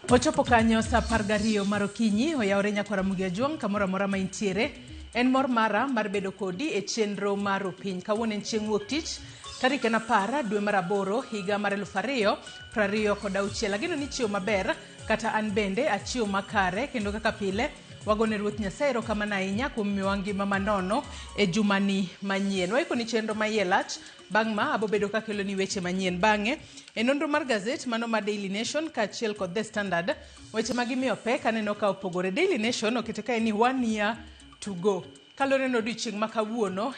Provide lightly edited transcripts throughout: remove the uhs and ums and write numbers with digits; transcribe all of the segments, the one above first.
Ochopo kanyo saa 12 mar okinyi, oyawore nyakwara Ramogi Ajwang' kamoro amora ma intiere. En mor mara mar bedo kodi e chenro mar Opiny. Kawuono en chieng' wuok tich, tarik en 10 dwe mar 8 higa mar 2026. Ageno ni ichiew maber, kata an bende achiew makare, kendo kaka pile wagone Ruoth Nyasaye erokamano ahinya kuom miyowa ngima manono e jumani manyien. Waikoni chenro ma iye lach. Bang' ma abobedo kakeloni weche manyien. Bang'e, e nonro mar gazet mano mar Daily Nation kaachiel kod The Standard, weche ma gimiyo pek aneno ka opogore. Daily Nation okete kae ni one year to go. Kaluwore ni odiochieng' ma kawuono,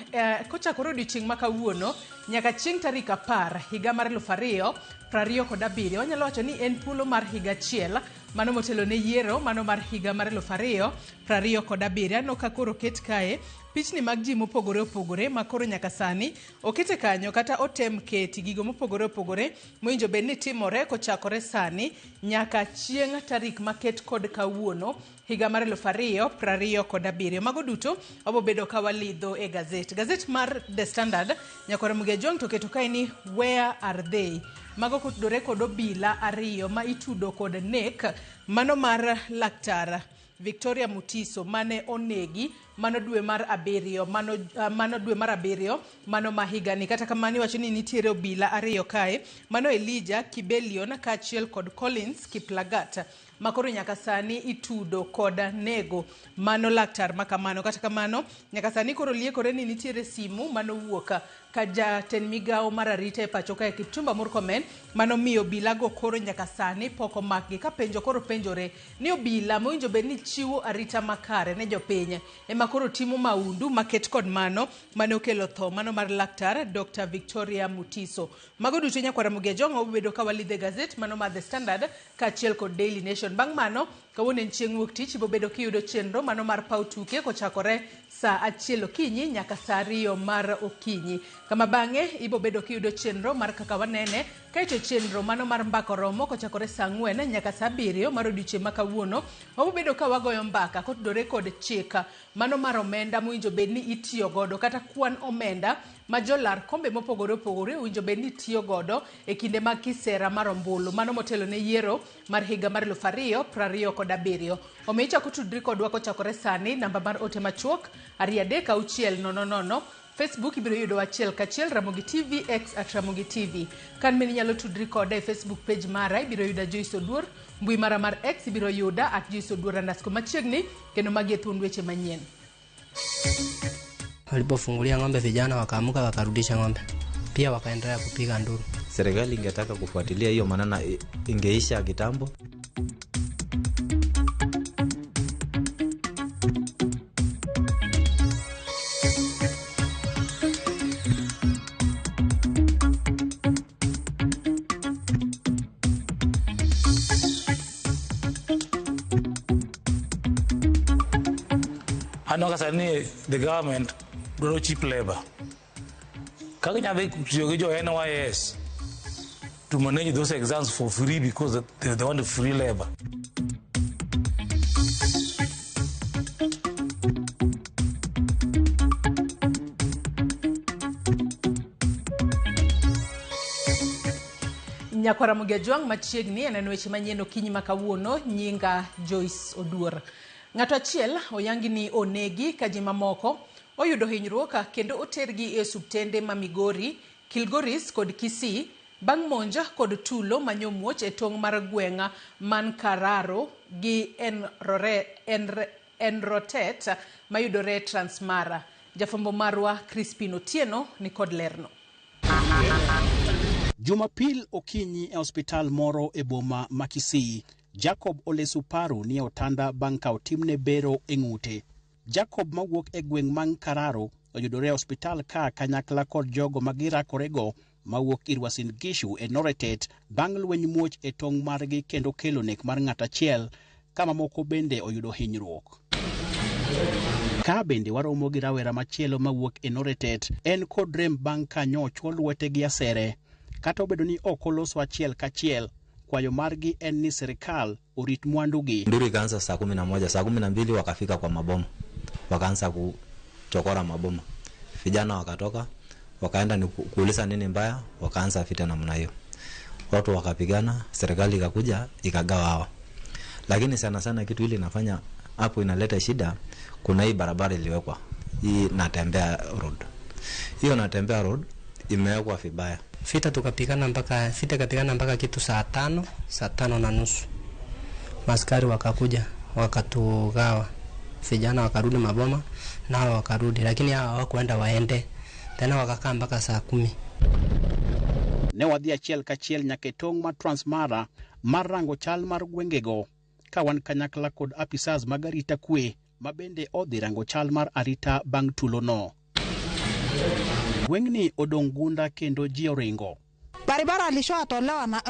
kochakore odiochieng' ma kawuono nyaka chieng' tarik 10 higa mar 2027, wanyalo wacho ni en thuolo mar higa achiel mano motelo ne yiero mano mar higa mar 2027. Aneno ka koro oket kae pichni mag ji mopogore opogore ma koro nyaka sani okete kanyo kata otem keti gigo mopogore opogore mowinjo bed ni timore kochakore sani nyaka chieng' tarik maket kod kawuono higa mar 2027. Mago duto wabo bedo ka walidho e gazet. Gazet mar The Standard nyakwar Ramogi Ajwang' to keto kae ni where are they? Mago kotudore kod obila ariyo ma itudo kod nek mano mar laktar Victoria Mutiso mane onegi mano dwe mar abiriyo mano, mano dwe mar abiriyo mano ma higani. Kata kamano iwacho ni nitiere obila ariyo kae mano Elijah Kibelion kaachiel kod Collins Kiplagat ma koro nyaka sani itudo kod nego mano laktar ma kamano. Kata kamano nyaka sani koro liekore ni nitiere simu manowuok ka jatend migawo mar arita e pacho kae Kipchumba Murkomen manomiyo obilago koro nyaka sani pok omakgi. Ka penjo koro penjore ni obila mowinjo bed ni chiwo arita makare ne jopiny ema koro timo maundu maket kod mano mane okelo tho mano mar laktar Dr. Victoria Mutiso. Mago duto nyakwar Ramogi Ajwang' wabedo ka walidho e gazet mano mar The Standard kaachiel kod Daily Nation. Bang' mano, kawuono en chieng' wuok tich, ibobedo kiyudo chenro mano mar paw tuke kochakore saa 1 okinyi nyaka saa 2 mar okinyi. Kama bang'e ibobedo kiyudo chenro mar kaka wanene, kaeto chenro mano mar mbaka oromo kochakore saa 4 nyaka saa 7 mar odiochieng' ma kawuono. Wabobedo ka wagoyo mbaka kotudore kod chik mano mar omenda mowinjo bed ni itiyo godo kata kwan omenda ma jolar kombe mopogore opogore owinjo bed ni tiyo godo e kinde mag kisera mar ombulu mano motelo ne yiero mar higa mar 2027. Omiyo ichako tudri kodwa kochakore sani, namba mar ote machuok 23600. Facebook ibiro yudo achiel kachiel Ramogi TV, X at Ramogi TV. Kan bende inyalo tudri koda e Facebook page mara, ibiro yuda Joyce Oduor. Mbui mara mar X ibiro yuda at Joyce Oduor underscore machiegni, kendo magi e thuond weche manyien. Walipofungulia ng'ombe, vijana wakaamuka wakarudisha ng'ombe, pia wakaendelea kupiga nduru. Serikali ingetaka kufuatilia hiyo manana ingeisha kitambo. Aneno ka sani the government dwaro cheap labor. Kaka inyalo dhi tiyo gi jo NYS to manage those exams for free because they want free labor. Nyakwara Ramogi Ajwang' machiegni aneno weche manyien okinyi ma kawuono, nyinga Joyce Oduor. Ng'ato achiel oyangi ni onegi ka ji mamoko oyudo hinyruok kendo otergi e osuptende ma Migori, Kilgoris kod Kisii bang' monj kod tulo manyomuoch e tong' mar gweng' man Kararo gi Enrotet mayudore Transmara. Jafwambo marwa Crispin Otieno ni kod lerno. Jumapil okinyi e osiptal moro e boma ma Kisii, Jacob Ole Suparu nie otanda bang' ka otimne bero e ng'ute. Jacob mawuok e gweng' ma Nkararo oyudore e osiptal ka kanyakla kod jogo ma girakorego mawuok ir Uasin Gishu e Noretet bang' lweny muoch e tong' margi kendo kelo nek mar ng'at achiel ka mamoko bende oyudo hinyruok. Ka bende waromo gi rawera machielo mawuok e Noretet, en kod rem bang' ka nyochwo lwete gi asere. Kata obedo ni ok oloso achiel kachiel, kwayo margi en ni sirikal orit mwandugi. Nduru ikaanza saa 11, saa 12 wakafika kwa maboma, wakaanza kuchokora maboma. Vijana wakatoka wakaenda ni kuuliza nini mbaya, wakaanza vita namna hiyo, watu wakapigana, serikali ikakuja ikagawa hawa. Lakini sana sana kitu ile inafanya hapo inaleta shida, kuna hii barabara iliwekwa hii Natembea Road. Hiyo Natembea Road imewekwa vibaya. Vita tukapigana mpaka vita kapigana mpaka kitu saa 5, saa 5:30. Maskari wakakuja wakatugawa. Vijana wakarudi maboma nao wakarudi, lakini hawa hawakuenda waende. Tena wakakaa mpaka saa 10. Ne wadhi achiel kachiel nyaka e tong' mar Transmara mar rango chal mar gwengego ka wan kanyakla kod apisas mag arita kwe ma bende odhi rango chal mar arita bang' tulono. Gweng'ni odong' gunda kendo ji oringo. Barabara alishatolewa na,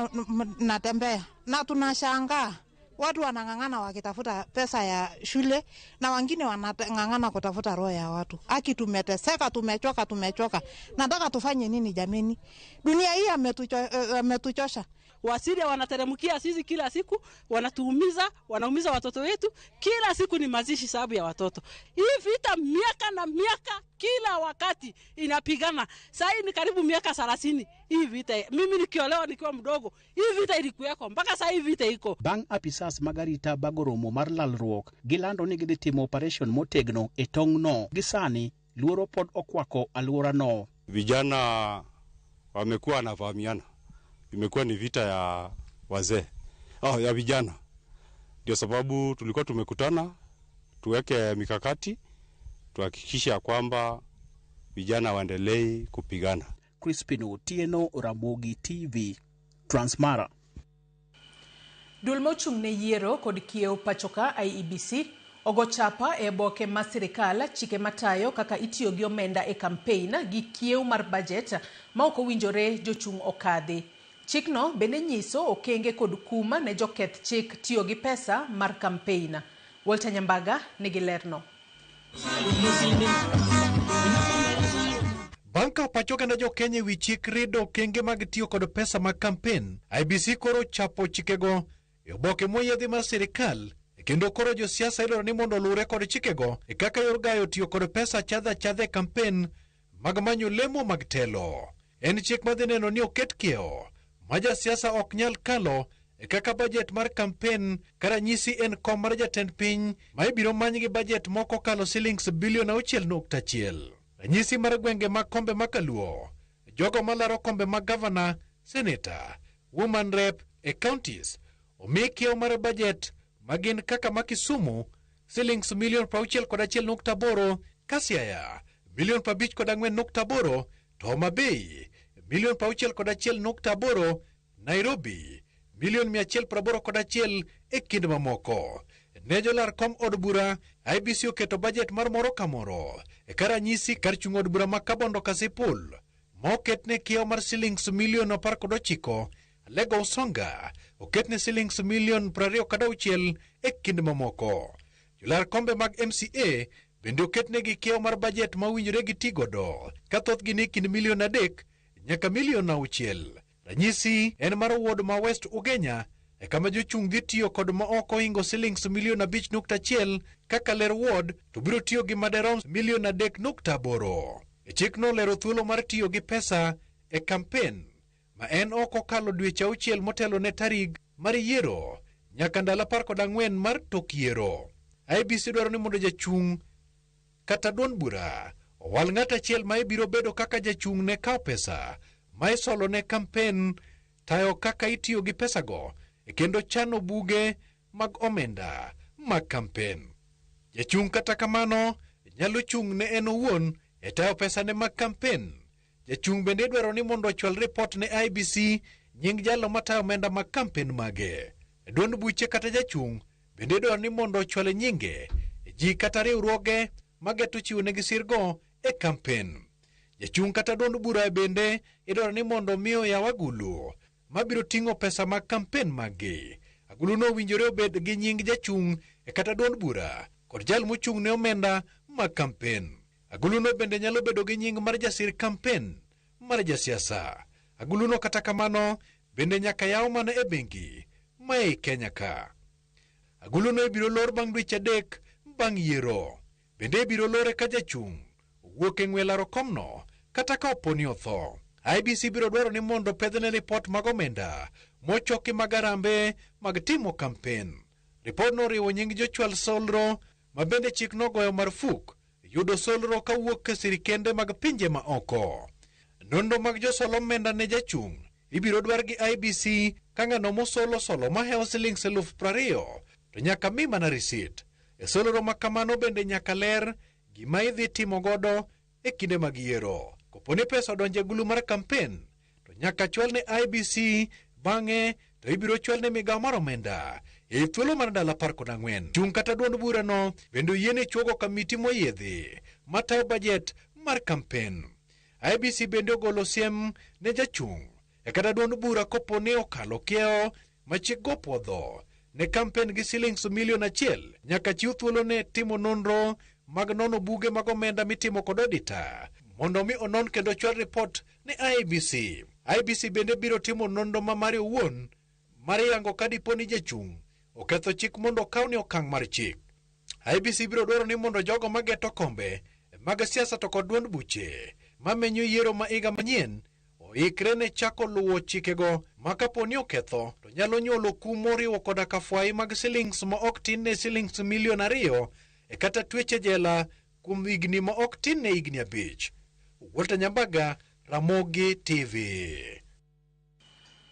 Natembea na tunashangaa watu wanang'ang'ana wakitafuta pesa ya shule na wengine wanang'ang'ana kutafuta roho ya watu. Aki tumeteseka, tumechoka, tumechoka. Nataka tufanye nini jameni? Dunia hii ametuchosha. Wasiria wanateremkia sisi kila siku, wanatuumiza, wanaumiza watoto wetu. Kila siku ni mazishi sababu ya watoto. Hii vita miaka na miaka kila wakati inapigana. Sasa ni karibu miaka 30 hii vita. Mimi nikiolewa nikiwa mdogo, hii vita ilikuweko mpaka sasa hii vita iko. Bang' apisas mag arita bago romo mar lalruok, gilando ni gidhi timo operation motegno e tong'no. Gi sani luoro pod okwako alworano. Vijana wamekuwa wanavamiana. Imekuwa ni vita ya wazee, ya vijana. Ndio sababu tulikuwa tumekutana tuweke mikakati tuhakikishe kwamba vijana waendelee kupigana. Crispin Otieno, Ramogi TV, Transmara. Duol mochung' ne yiero kod kiewo pachoka IEBC ogo chapa e oboke ma sirikal chike matayo kaka itiyo gi omenda e kampein gi kiewo mar bajet ma ok owinjore jochung' okadhi. Chikno bende nyiso okenge kod kuma ne joketh chik tiyo gi pesa mar kampein. Walter Nyambaga nigi lerno. Bang' ka pacho kendo jo Kenya wi chik rido okenge mag tiyo kod pesa mag kampen, IEBC koro chapo chikego e oboke moyiedhi mar sirikal, kendo koro josiasa idwaro ni mondo oluwre kod chikego e kaka yor gayo tiyo kod pesa achadha achadha e kampen mag manyo lemo mag telo. En chik madhi neno ni oket kiewo ma jasiasa ok nyal kalo e kaka bajet mar kampen, ka ranyisi en kom mar jatend piny ma ibiro many gi bajet moko kalo silings bilion 6.1. Ranyisi mar gwenge mag kombe ma Kaluo, jogo malaro kombe mag gavana, seneta, woman rep e counties omi kiewo mar bajet magin kaka ma Kisumu silings milion 61.8, ka Siaya milion 54.8, to Homa Bay milion 61.8, Nairobi milion 181 e kind mamoko. Ne jolar kom od bura, IEBC oketo bajet mar moro ka moro. E ka ranyisi kar chung' od bura ma Kabondo Kasipul ma oketne kiewo mar silings milion 19, Alego Usonga oketne silings milion 26 e kind mamoko. Jolar kombe mag MCA bende oketnegi kiewo mar bajet ma owinjore gitigodo, ka thothgi ni kind milion 3 nyaka milion 6. Ranyisi en mar ward ma West Ugenya e kama jochung' dhi tiyo kod ma ok ohingo silings milion 5.1, kaka Ler Ward to biro tiyo gi maderom milion 3.8. E chikno lero thuolo mar tiyo gi pesa e kampen ma en ok okalo dweche 6 motelo ne tarik mar yiero nyaka ndalo 14 mar tok yiero. IEBC dwaro ni mondo jachung' kata duond bura owal ng'at achiel ma ibiro bedo kaka jachung' ne kawo pesa ma isolo ne kampen, tayo kaka itiyo gi pesago e kendo chano buge mag omenda mag kampen. Jachung' kata kamano nyalo chung' ne en owuon e tayo pesane mag kampen. Jachung' bende idwaro ni mondo ochwal ripot ne IEBC nying jalo matayo omenda mag kampen mage. E duond buche kata jachung' bende idwaro ni mondo ochwal nyinge ji kata riwruoge mageto chiwo negi sirgo e kampen. Jachung' kata duond bura bende idwaro ni mondo mi oyaw agulu mabiro ting'o pesa mag kampen maggi. Aguluno owinjore obed gi nying jachung' e kata duond bura kod jal mochung' ne omenda mag kampen. Aguluno bende nyalo bedo gi nying mar jasir kampen mar jasiasa. Aguluno kata kamano bende nyaka yaw mana e bengi ma ei Kenya ka. Aguluno ibiro lor bang' dweche 3 bang' yiero. Bende ibiro lore ka jachung' owuok e ng'we laro komno kata ka opo ni otho. IEBC biro dwaro ni mondo pedhne ripot mag omenda mochoki mag arambe mag timo kampen. Ripodno oriwo nying jochwal solro ma bende chik nogoyo marfuk yudo solro kawuok e sirikende mag pinje ma oko. Nonro mag josol omenda ne jachung' ibiro dwar gi IEBC ka ng'ano mosolo solo mahewo siling 20,000 to nyaka mi mana risit. E solro ma kamano bende nyaka ler gima idhi timo godo e kinde mag yiero. Kopo ni pesa odonjo e gulu mar kampen to nyaka chwal ne IEBC, bang'e to ibiro chwal ne migawo mar omenda e thuolo mar ndalo 14. Chung' kata duond burano bende oyiene chuogo kamiti moyiedhi matayo bajet mar kampen. IEBC bende ogolo siem ne jachung' e kata duond bura kopo ni okalo kiewo ma chik go puodho ne kampen gi silings 1 million nyaka chiw thuolo ne timo nonro mag nono buge mag omenda mitimo kod auditor mondo mi onon kendo chwal ripot ne IEBC. IEBC bende biro timo nonro ma mare owuon mar yango ka dipo ni jachung' oketho chik mondo okawne okang' mar chik. IEBC biro dwaro ni mondo jogo mageto kombe mag siasa to kod duond buche mamenyo yiero ma higa manyien oikre ne chako luwo chikego ma kapo ni oketho to nyalo nyuolo kum moriwo koda ka fwai mag silings ma ok tin ne silings 2 million e kata twech e jela kuom higni ma ok tin ne higni 5. Walter Nyambaga, Ramogi TV.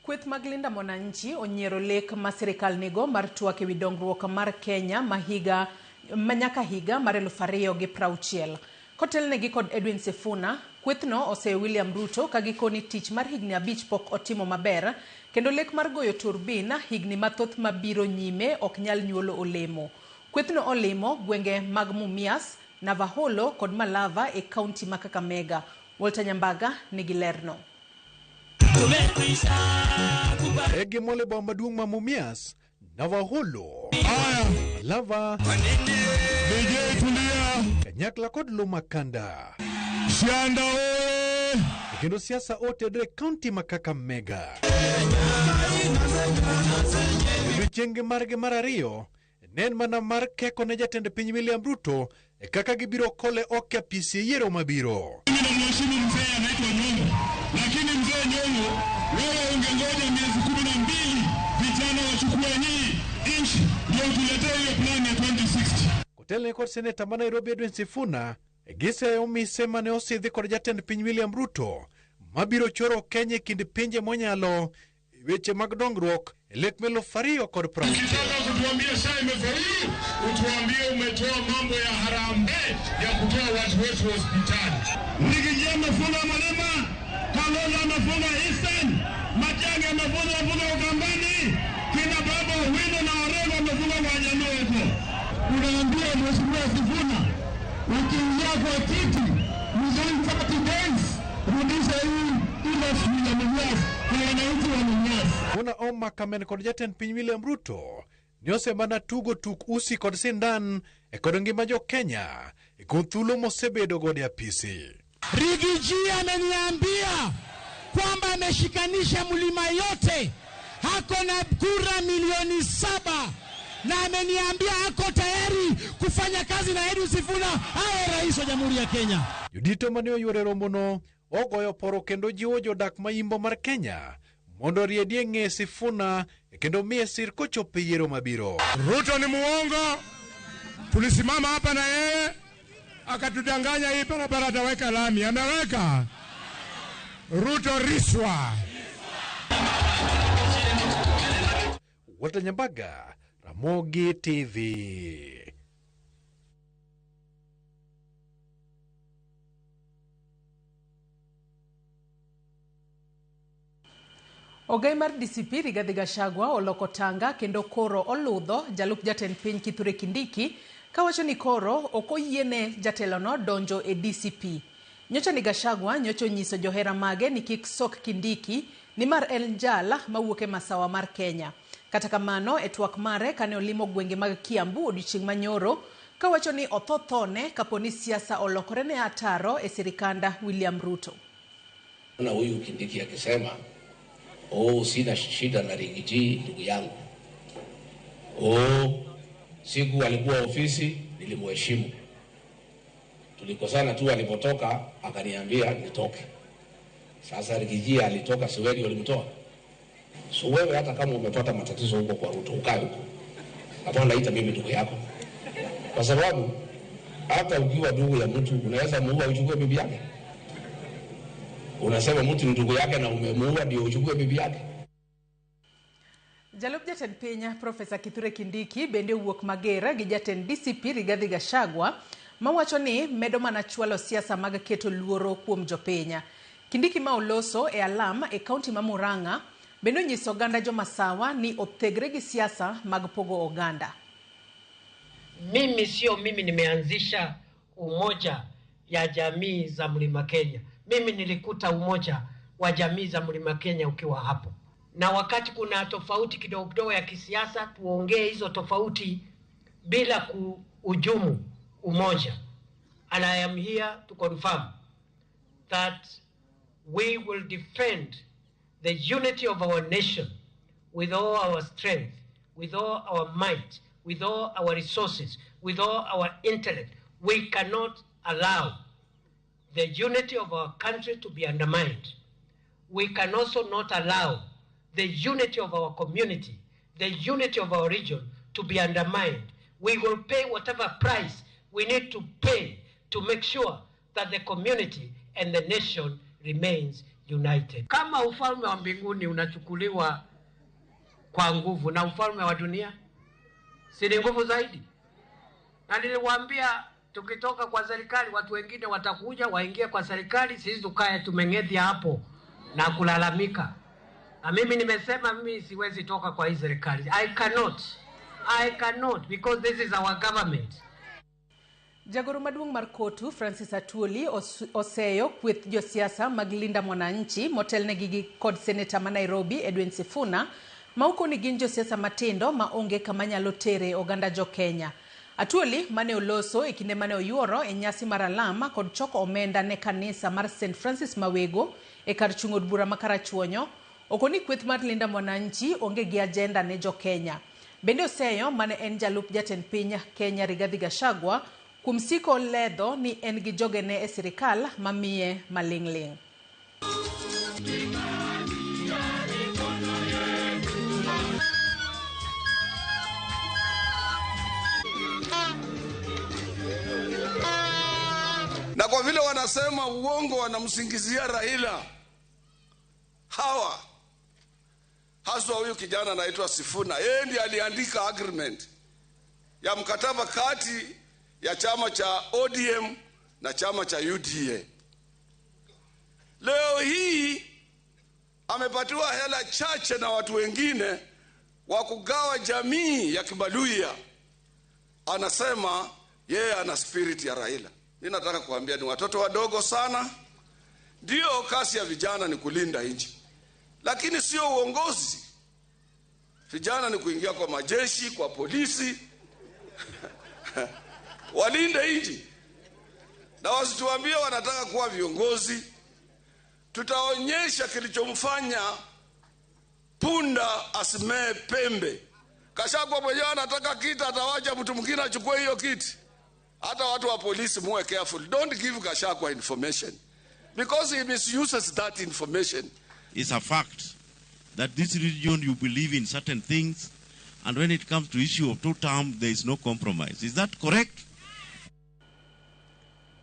Kweth mag Linda Mwananchi onyiero lek ma sirikal nigo mar twak ewi dongruok mar Kenya ma higa ma nyaka higa mar 2060. Kotelnegi kod Edwin Sifuna, kwethno oseyo William Ruto ka gikoni tich mar higni 5 pok otimo maber kendo lek mar goyo turbin higni mathoth mabiro nyime ok nyal nyuolo olemo. Kwethno olimo gwenge mag Mumias, Navaholo kod Malava e kaunti ma Kakamega. Walter Nyambaga nigi lerno. Egi molebo maduong' ma Mumias, Navaholo, Malava, kanyakla kod Lumakanda. Sianda oye! Kendo siasa otedre kaunti ma Kakamega. Odiochienge margi mar ariyo ne en mana mar keko ne jatend piny William Ruto e kaka gibiro kole ok e apis e yiero mabiro. Mimi namheshimu mzee anaitwa Nyong'o, lakini mzee Nyong'o, wewe ungengoja miezi 12 vijana wachukue hii nchi ndio tuletee hiyo plan ya 2060. Kotelne kod seneta ma Nairobi Edwin Sifuna, giseyo mise mane osidhi kod jatend piny William Ruto mabiro choro Kenya e kind pinje monyalo weche mag dongruok e lek 2060. Ukitaka kutuambia SHA imefaulu, utuambie umetoa mambo ya harambee ya kutoa watu wetu hospitali. Rigiji amefunga Malima, Kalonzo amefunga Eastern, Matiang'i amefunga Ukambani, kina Baba Owino na Orengo amefunga Wajaluo huko. Unaambia Mheshimiwa Sifuna, ukiingia kwa kiti within 30 days rudisha hii industry ya Mumias kwa wananchi wa Mumias. Sifuna omaka men kod jatend piny William Ruto ni osemana tugo tuk usi kod sindan e kod ngima jo Kenya e kuom thuolo mosebedo godo e apisi. Rigiji ameniambia kwamba ameshikanisha mlima yote, ako na kura 7 milioni na ameniambia ako tayari kufanya kazi na Edwin Sifuna awe rais wa Jamhuri ya Kenya. Jodito mane oyuoro e romono ogoyo poro kendo jiwo jodak ma yimbo mar Kenya mondo oriedie ng'e Sifuna kendo miye sir kochopo e yiero mabiro. Ruto ni muongo, tulisimama hapa na yeye akatudanganya hii barabara ataweka lami, ameweka. Ruto riswa. Walter Nyambaga, Ramogi TV. Ogai mar DCP Rigathi Gachagua oloko tanga kendo koro oludho jalup jatend piny Kithure Kindiki kawacho ni koro ok oyiene jatelono donjo e DCP. Nyocha ni Gachagua nyocha onyiso johera mage ni kik sok Kindiki nimar en jal mawuok e masawa mar Kenya. Kata kamano, e twak mare kane olimo gwenge mag Kiambu odiochieng' manyoro, kawacho ni otho thone kapo ni siasa olokore ne ataro e sirikanda William Ruto. Na huyu Kindiki akisema oh, sina shida na Riggy G ndugu yangu, oh, siku alikuwa ofisi nilimheshimu, tulikosana tu, alipotoka akaniambia nitoke. Sasa Riggy G alitoka, si wewe ulimtoa? So wewe hata kama umepata matatizo huko kwa Ruto, ukae huko, hapana naita mimi ndugu yako, kwa sababu hata ukiwa ndugu ya mtu unaweza muua uchukue bibi yake. Unasema mtu ni ndugu yake na umemuua ndio uchukue bibi yake. Jalup jatend piny Profesa Kithure Kindiki bende owuok mager gi jatend DCP Rigathi Gachagua mawacho ni medo mana chwalo siasa mag keto luoro kuom jopiny. Kindiki ma oloso e alam e kaunti ma Murang'a bende onyiso oganda jomasawa ni othegre gi siasa mag pogo oganda. Mimi sio mimi nimeanzisha umoja ya jamii za Mlima Kenya. Mimi nilikuta umoja wa jamii za Mlima Kenya ukiwa hapo, na wakati kuna tofauti kidogo kidogo ya kisiasa, tuongee hizo tofauti bila kuhujumu umoja. And I am here to confirm that we will defend the unity of our nation with all our strength, with all our might, with all our resources, with all our intellect. We cannot allow the unity of our country to be undermined. We can also not allow the unity of our community, the unity of our region to be undermined. We will pay whatever price we need to pay to make sure that the community and the nation remains united. Kama ufalme wa mbinguni unachukuliwa kwa nguvu na ufalme wa dunia si ni nguvu zaidi? Na niliwaambia tukitoka kwa serikali watu wengine watakuja waingie kwa serikali, sisi tukae tumeng'ethia hapo na kulalamika. Na mimi nimesema mimi siwezi toka kwa hii serikali. I cannot. I cannot because this is our government. Jagoro maduong' mar Kotu Francis Atwoli oseyo kweth josiasa mag Linda Mwananchi motelnegi gi kod seneta ma Nairobi Edwin Sifuna ma okoni gin josiasa matindo ma onge kama nyalo tere oganda jo Kenya. Atwoli mane oloso e kinde mane oyuoro e nyasi mar alama kod choko omenda ne kanisa mar St Francis Mawego e kar chung' od bura ma Karachuonyo okoni kweth mar Linda Mwananchi onge gi ajenda ne jo Kenya. Bende oseyo mane en jalup jatend piny Kenya Rigathi Gachagua kuom siko ledho ni en gi jogene e sirikal mamiye maling'ling'. Na kwa vile wanasema uongo wanamsingizia Raila, hawa haswa huyu kijana anaitwa Sifuna, yeye ndiye aliandika agreement ya mkataba kati ya chama cha ODM na chama cha UDA. Leo hii amepatiwa hela chache na watu wengine wa kugawa jamii ya Kibaluya. Anasema yeye ana spirit ya Raila. Mimi nataka kuambia ni watoto wadogo sana. Ndio kasi ya vijana ni kulinda nchi, lakini sio uongozi. Vijana ni kuingia kwa majeshi, kwa polisi walinde nchi, na wasituambie wanataka kuwa viongozi. Tutaonyesha kilichomfanya punda asimee pembe. Gachagua mwenyewe anataka kiti, atawacha mtu mwingine achukue hiyo kiti. Hata watu wa polisi muwe careful. Don't give Gachagua information because he misuses that information. It's a fact that this region you believe in certain things, and when it comes to issue of two term, there is no compromise. Is that correct?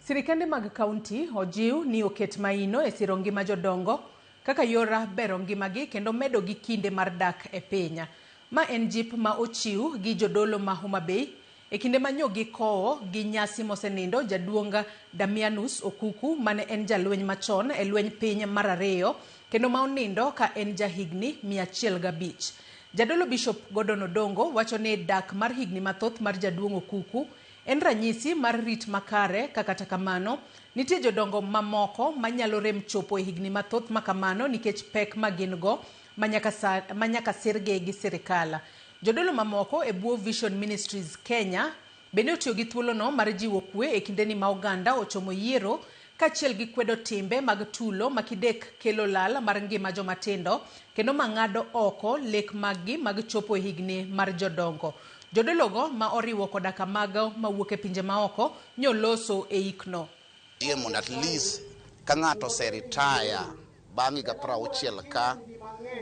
Sirikande mag kaunti ojiw ni oket maino e siro ngima jodongo kaka yor bero ngimagi kendo medo gi kinde mar dak e piny. Ma en jip ma ochiw gi jodolo ma Homa Bay e kinde ma nyo gikowo gi nyasi mosenindo jaduong' Damianus Okuku mane en jalweny machon e lweny piny mar ariyo kendo ma onindo ka en jahigni 105. Jadolo Bishop Gordon Odongo wacho ni dak mar higni mathoth mar jaduong' Okuku En ranyisi mar rit makare ka kata kamano nitie jodongo mamoko manyalo rem chopo e higni mathoth makamano nikech pek ma gin go manyaka sirgi gi sirikal. Jodolo mamoko e bwo Vision Ministries Kenya bende otiyo gi thuolono mar jiwo kwe e kindeni ma oganda ochomo yiero kaachiel gi kwedo timbe mag tulo ma kidek kelo lal mar ngima jomatindo kendo mang'ado oko lek maggi mag chopo e higni mar jodongo. Jodologo ma oriwo koda kamago mawuok e pinje maoko nyoloso e ikno. Yie mondo at least ka ng'ato ose retire bang' higa 60 ka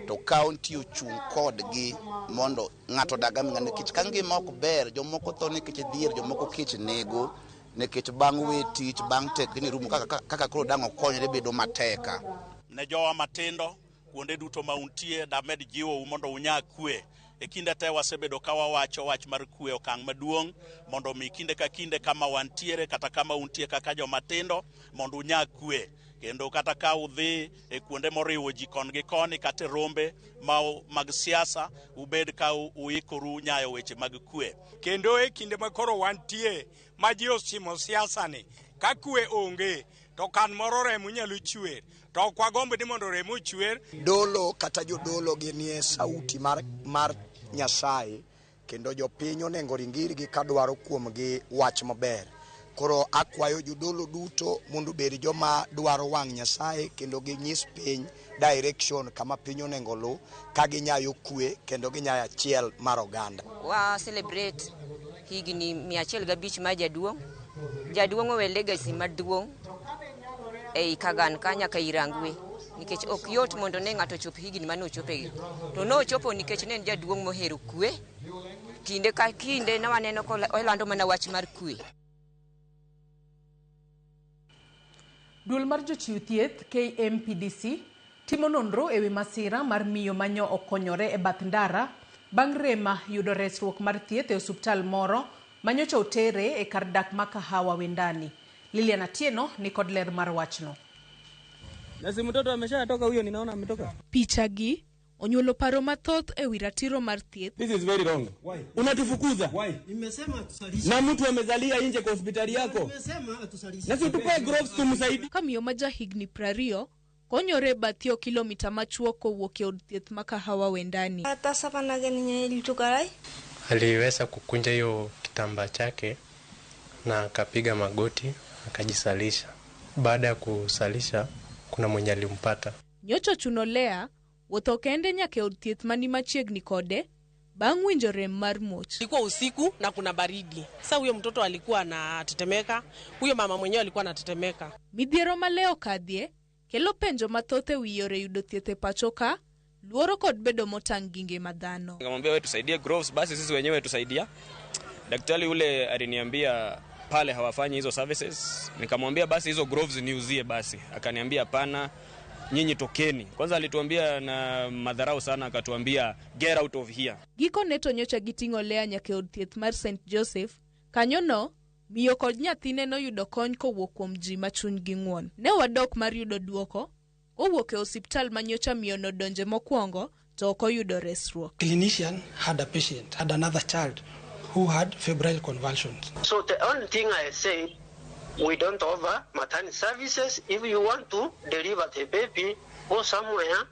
to county ochung' kodgi mondo ng'ato odag aming'a nikech ka ngima ok ber, jomoko tho nikech dhier, jomoko kech nego nikech bang' we tich, bang' tekni rumo kaka koro dang' okonyre bedo mateka. Ne jowa matindo kuonde duto ma untie, damed jiwou mondo unya kwe. E kinde te wasebedo ka wawacho wach mar kwe, okang' maduong' mondo mi kinde ka kinde kama wantiere kata kama untie kaka joma tindo mondo unya kwe, kendo kata ka udhi e kuonde moriwo ji kon gi koni kata e rombe mag siasa, ubed ka uikoru nyayo weche mag kwe. Kendo e kinde ma koro wantie ma ji osimo siasa ni ka kwe onge to kan moro remo nyalo chwer, to ok wagomb ni mondo remo ochwer. Dolo kata jodolo ginie sauti mar Nyasaye, kendo jopiny onego ring irgi kadwaro kuomgi wach maber. Koro akwayo jodolo duto mondo obed joma dwaro wang' Nyasaye kendo ginyis piny direction kama piny onego luw ka ginyayo kwe kendo ginyayo achiel mar oganda. Wa celebrate higni 105 mar jaduong'. Jaduong' owe legacy maduong' ei Kagan ka nyaka Irangwe, nikech ok yot mondo ne ng'ato ochop higni mane ochopegi. To nochopo nikech ne en jaduong' mohero kwe. Kinde ka kinde ne waneno kolando mana wach mar kwe. Duol mar jochiw thieth KMPDC timo nonro ewi masira mar miyo manyo okonyore e bath ndara bang' rema yudo resruok mar thieth e osuptal moro manyocha otere e kar dak ma Kahawa Wendani. Lilian Atieno ni kod ler mar wachno. Na si mtoto ameshatoka huyo, ninaona ametoka. Picha gi onyuolo paro mathoth ewi ratiro mar thieth. This is very wrong. Why? Unatufukuza. Why? Nimesema atusalishe. Na mtu amezalia nje kwa hospitali yako. Nimesema atusalishe. Na si tupe gloves tumsaidie. Ka miyo ma jahigni 20 konyore e bath yo kilomita machuok kowuok e od thieth ma Kahawa Wendani. Aliweza kukunja hiyo kitambaa chake na akapiga magoti akajisalisha. Baada ya kusalisha, kuna mwenye alimpata. Nyocha ochuno Lea wuotho kende nyaka e od thieth mani machiegni kode bang' winjo rem mar muoch. Ilikuwa usiku na kuna baridi. Sasa huyo mtoto alikuwa anatetemeka, huyo mama mwenyewe alikuwa anatetemeka. Midhiero ma Lea okadhie kelo penjo mathoth ewi yore yudo thieth e pacho ka, luoro kod bedo motang' gi ngima dhano. Nikamwambia wewe tusaidie gloves, basi sisi wenyewe tusaidia. Daktari ule aliniambia pale hawafanyi hizo services. Nikamwambia basi hizo gloves niuzie basi. Akaniambia hapana, nyinyi tokeni. Kwanza alituambia na madharau sana, akatuambia get out of here. Gikone to nyocha giting'o Lea nyaka e od thieth mar St Joseph. Kanyono, miyo kod nyathine noyudo kony kowuok kuom ji ma chunygi ng'won. Ne wadok mar yudo duoko kowuok e osiptal ma nyocha miyo nodonje mokwongo to ok oyudo resruok. Clinician had a patient, had another child who had febrile convulsions. So the only thing I say, we don't offer maternity services. If you want to deliver the baby, go somewhere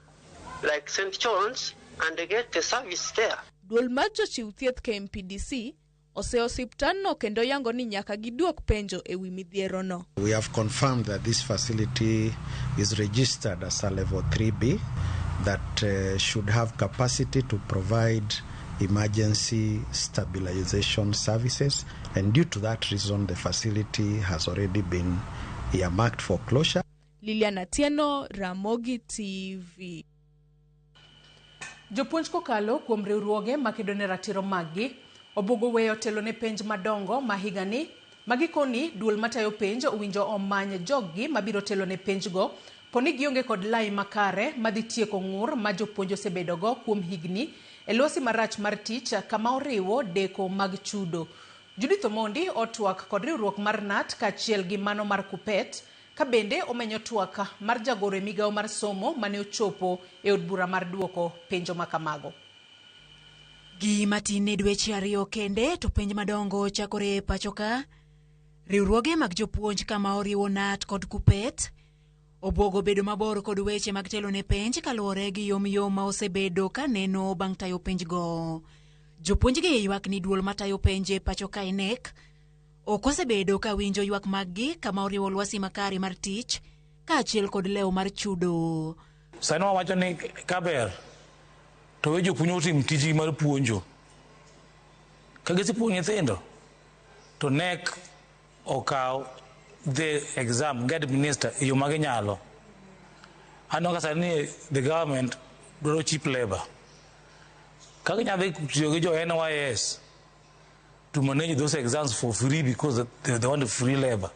like St. John's and get the service there. Duol mar jochiw thieth KMPDC ose osiptandno kendo yango ni nyaka giduok penjo ewi midhierono. We have confirmed that this facility is registered as a level 3B that should have capacity to provide emergency stabilization services, and due to that reason the facility has already been earmarked for closure. Lilian Atieno, Ramogi TV. Jopuonj kokalo kuom riwruoge makedo ne ratiro maggi obuogo weyo telo ne penj madongo ma higani ma gikoni duol matayo penj owinjo omany joggi mabiro telo ne penjgo poni gionge kod lai makare madhi tieko ng'ur ma jopuonj osebedogo kuom higni e lwasi marach mar tich kama oriwo deko mag chudo. Judith Omondi otwak kod riwruok mar KNUT kaachiel gi mano mar KUPPET ka bende omenyo twak mar jagoro e migawo mar somo mane ochopo e od bura mar duoko penjo makamago. Gima tin ne dweche 2 kende to penj madongo chakore e pacho ka. Riwruoge mag jopuonj kama oriwo KNUT kod KUPPET obwogo bedo mabor kod weche mag telo ne penj kaluwore gi yomyom ma osebedo ka neno bang' tayo penjgo. Jopuonjgi ywak ni duol matayo penj e pacho ka KNEC ok osebedo ka winjo ywak maggi kama oriwo lwasi makare mar tich kaachiel kod lewo mar chudo. Sani wawacho ni kaber to we jopuonj otim tijgi mar puonjo. Ka gisepuonjo nyithindo to KNEC okaw the exam gi administer e yo ma ginyalo. Aneno ka sani the government dwaro cheap labor. Ka ginyalo dhi tiyo gi jo NYS to manage those exams for free because they want free labor,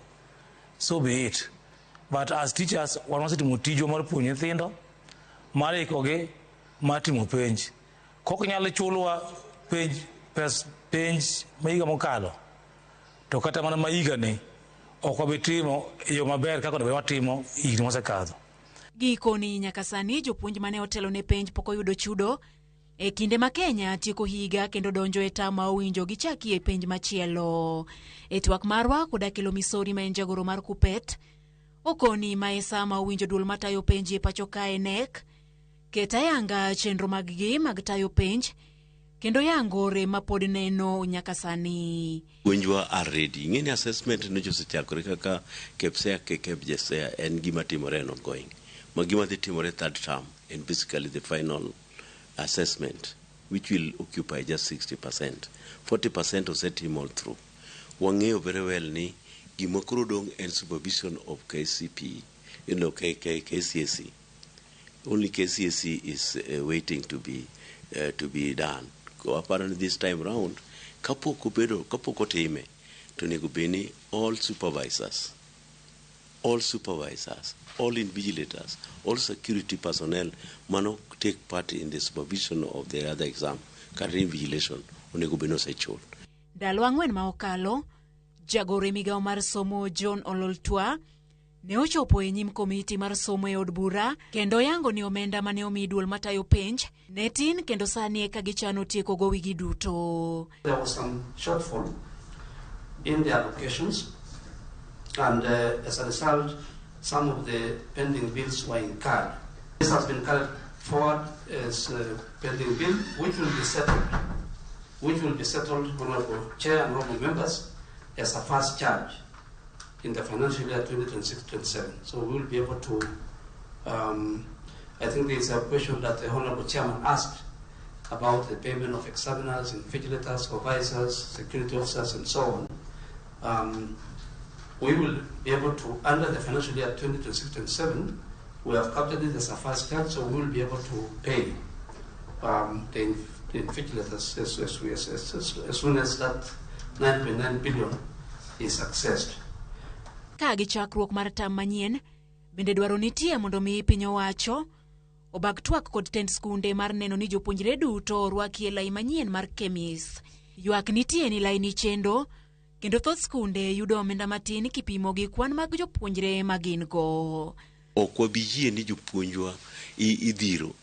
so be it. But as teachers, wan wasetimo tijwa mar puonjo nyithindo, mar ikogi, mar timo penj. Kok nyal chulwa penj pes penj ma higa mokalo, to kata mana ma higani ok wabi timo e yo maber kaka onego watimo higni mosekadho. Gikoni nyaka sani jopuonj mane otelo ne penj pok oyudo chudo e kinde ma Kenya tieko higa kendo donjo e tam ma owinjo gichakie penj machielo. E twak marwa kod Akelo Misori ma en jagoro mar KUPPET, okoni ma e sama owinjo duol matayo penj e pacho kae KNEC ket ayanga chenro maggi mag tayo penj kendo yango rem ma pod neno nyaka sani. Puonjwa are ready. Ing'e ni assessment nyocha osechakore kaka KPSEA KPJSEA en gima timore en ongoing. Ma gima dhi timore third term en basically the final assessment which will occupy just 60%. 40% osetim all through. Wang'eyo very well ni gima koro dong' en supervision of KCP, KCSE. Only KCSE is waiting to be done. Aparo ni this time round, kapok obedo, kapok otime, to onego bed ni all supervisors, all invigilators, all security personnel mano take part in the supervision of the other exam, kata invigilation, onego bed ni osechul. Ndalo 4 ma okalo, jagoro e migawo mar somo John Ololtua ne ochopo e nyim komiti mar somo e od bura kendo yango ni omenda mane omi duol matayo penj ne tin kendo sani eka gichano tieko gowigi duto. There was some shortfall in the allocations, and as a result, some of the pending bills were incurred. This has been carried forward as a pending bill, which will be settled, Honorable Chair and Honorable Members, as a first charge in the financial year 2026-27. So we will be able to, I think there is a question that the Honorable Chairman asked about the payment of examiners, invigilators, supervisors, security officers, and so on. We will be able to, under the financial year 2026-27, we have captured it as a first charge, so we will be able to pay the invigilators as soon as that 9.9 billion is accessed. Ka gi chakruok mar tam manyien, bende dwaro nitie mondo mi piny owacho obag twak kod tend skunde mar neno ni jopuonjre duto orwaki e lai manyien mar KEMIS. Ywak nitie ni laini chendo kendo thoth skunde yudo omenda matin kipimo gi kwan mag jopuonjre ma gin go. Ok wabi yie ni jopuonjwa idhiro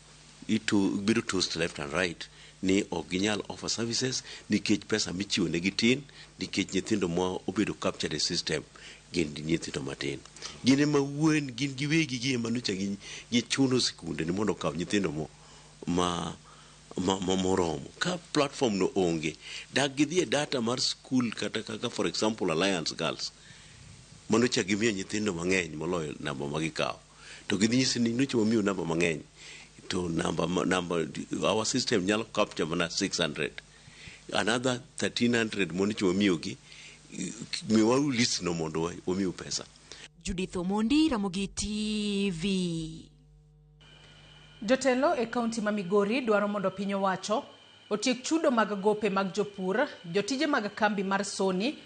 ito bedo tossed left and right ni ok ginyal offer services nikech pesa michiwo negi tin, nikech nyithindo ma obedo captured e system gin nyithindo matin. Gin ema wuon gin giwegi gi ema nyocha gichuno sikunde ni mondo okaw nyithindo mo ma moromo. Ka platform no onge, dak gidhi e data mar school kata kaka, for example, Alliance Girls manocha gimiyo nyithindo mang'eny moloyo namba ma gikawo, to gidhi nyisi ni nyocha wamiyo namba mang'eny to namba our system nyalo capture mana 600, another 1300 monyocha wamiyogi, miwauru list no mondo wamiu pesa. Judith Omondi, Ramogi TV. Jotelo e kaunti ma Migori dwaro mondo piny owacho otiek chudo mag gope mag jopur, jotije mag kambi mar Sony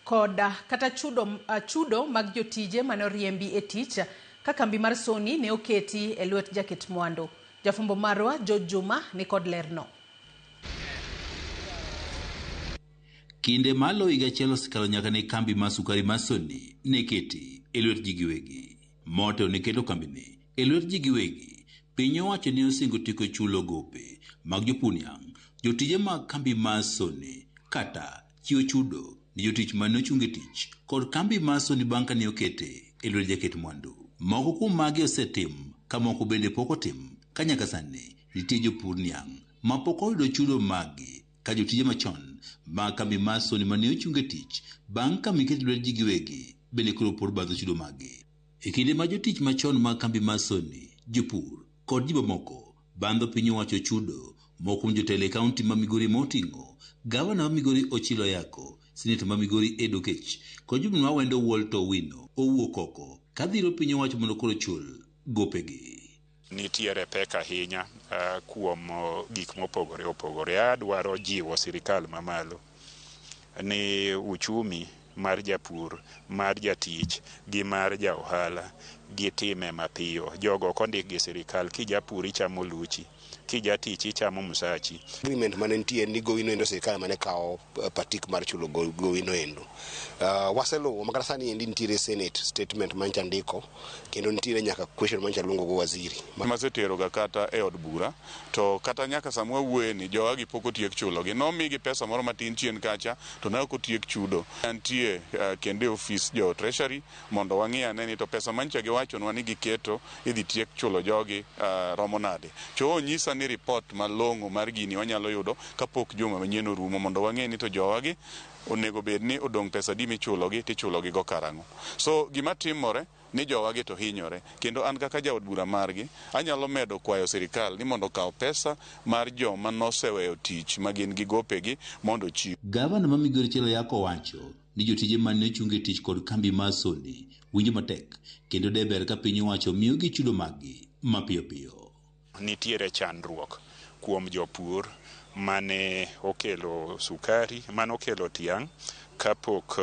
kod kata chudo mag jotije mane oriembi e tich ka kambi mar Sony ne oketi e lwet jaket mwandu. Jafwambo marwa George Juma ni kod lerno. Kinde malo higa achiel osekalo nyaka ne kambi mar sukari mar Sony ne keti e lwet ji giwegi. Motelo ne keto kambini e lwet ji giwegi, piny owacho ne osingo tieko chulo gope mag jopur niang' jotije mag kambi mar Sony kata chiwo chudo ne jotich mane ochung e tich kod kambi mar Sony bang' kane okete e lwet jaket mwandu. Moko kuom magi osetim ka moko bende pok otim ka nyaka sani nitie jopur niang' ma pok oyudo chudo maggi ka jotije machon mag kambi mar Sony mane ochung e tich bang' ka miket lwet ji giwegi bende koro pod badho chudo maggi. E kinde ma jotich machon mag kambi mar Sony, jopur kod ji mamoko bandho piny owacho chudo, moko kuom jotelo e kaunti ma Migori moting'o gavana ma Migori Ochilo Ayako, seneta ma Migori Ed Okech kod jobura ma Awendo Walter Owino owuok oko ka dhiro piny owacho mondo koro ochul gopegi. Nitiere pek ahinya kuom gik mopogore opogore. Adwaro jiwo sirikal mamalo ni uchumi mar japur, mar jatich gi mar ja ohala gitime mapiyo. Jogo ok ondik gi sirikal. Kijapur ichamo luchi, kijatich ichamo msachi. Agreement mane nitie ni gowi no endo sirikal mane kawo patik mar chulo gowi no endo. Waseluwo makata sani endi nitiere Senate statement mancha ndiko kendo nitiere nyaka question mancha luongo go waziri. Maseteroga kata e od bura to kata nyaka sama wawuoye ni jowagi pok otiek chulogi. Nomigi pesa moro matin chien kacha to ne ok otiek chudo. Antie kendo e ofis jo treasury mondo wang'i ane ni to pesa mancha giwachonwa ni giketo idhi tiek chulo jogi romo nade. Cho onyisa ni report malong'o mar gini wanyalo yudo kapok juma manyien orumo mondo wang'e ni to jowagi onego bed ni odong' pesa adi michulogi tichulogi go karang'o. So gima timore ni jowagi to hinyore kendo an kaka jaod bura margi anyalo medo kwayo sirikal ni mondo okaw pesa mar joma noseweyo tich ma gin gi gopegi mondo ochiw. Gavana ma Migori Ochilo Ayako wacho ni jotije mane ochung e tich kod kambi mar Sony winjo matek kendo de ber ka piny owacho miyogi chudo maggi mapiyo piyo. Nitiere chandruok kuom jopur mane okelo sukari, mane okelo tiang' kapok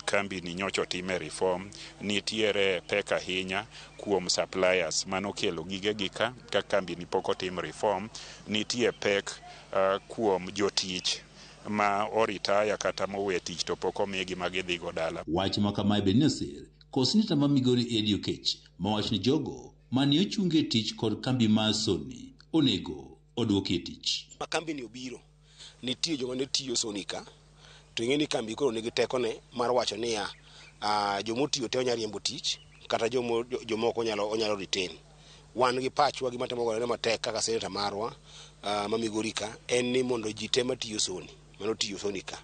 kambi ni nyocha otime reform. Nitiere pek ahinya kuom suppliers mane okelo gigegi ka kambi ni pok otim reform. Nitie pek kuom jotich ma oritaya kata mowe tich to pok omigi ma gidhi go dala. Wach ma kamae bende ne osir kod seneta ma Migori Eddie Okech mawacho ni jogo mane ochung e tich kod kambi mar Sony onego oduoki e tich. Ma kambi ni obiro, nitie joma ne tiyo Sony ka, to ing'e ni kambi koro nigi tekone mar wacho niya, jomotiyo te onyalo riembo tich kata jomoko onyalo retain. Wan gi pachwa gima temo gore matek kaka seneta marwa ma Migori ka en ni mondo ji te matiyo Sony, mano tiyo Sony ka,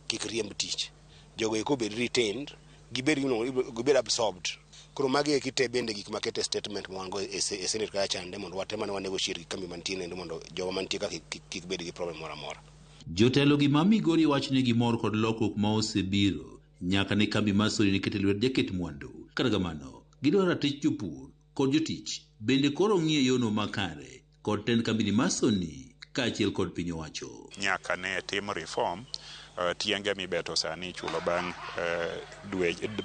kik riemb tich. Jogo eko obed retained, gibed absorbed. Koro magi eki te bende gik makete statement ma wan go e Senate kacha chande mondo watem ane wanegotiate gi kambi mantie nendo mondo jowa mantie ka kik bed gi problem moro amora. Jotelo gi ma Migori wacho ni gimor kod lokruok ma osebiro nyaka ne kambi mar Sony nikete lwet jaket mwandu. Kata kamano, gidwaro ratich jopur kod jotich bende koro ng'iyo yono makare kod tend kambi mar Sony kaachiel kod piny owacho. Nyaka ne tim reform, tienge mibeto sani ichulo bang'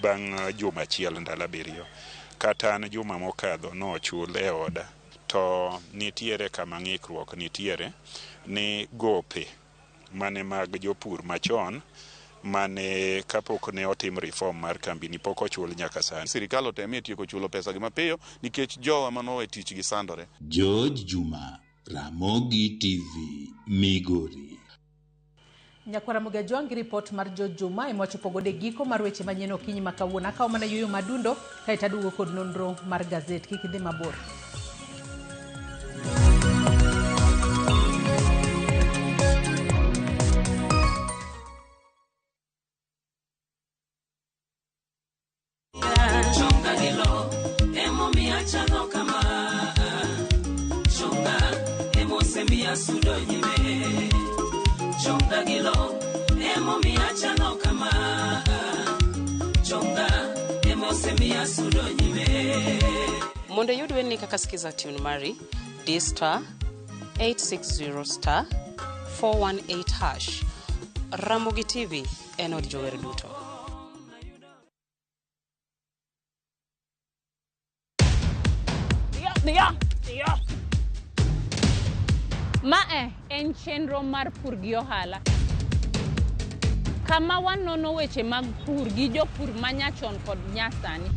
bang' juma achiel ndalo 7. Kata an juma mokadho nochul e oda. To nitiere kama ng'ikruok nitiere ni gope mane mag jopur machon mane kapok ne otim reform mar kambi ni pok ochul nyaka sani. Sirikal otemie tieko chulo pesa gi mapiyo nikech jowa manowe tich gi sandore. George Juma, Ramogi TV, Migori. Nyakwara Ramogi Ajwang' gi ripot mar George Juma ema wachopo godo e giko mar weche manyien okinyi ma kawuono. Akawo mana yueyo madundo kaeto aduogo kod nonro mar gazet. Kik idhi mabor. Mondo iyud wendni kaka Skiza Tune mari, di star 860 star 418 hash. Ramogi TV en od jower duto. Mae en chenro mar pur gi ohala. Kama wanono weche mag pur gi jopur manyachon kod nyasani.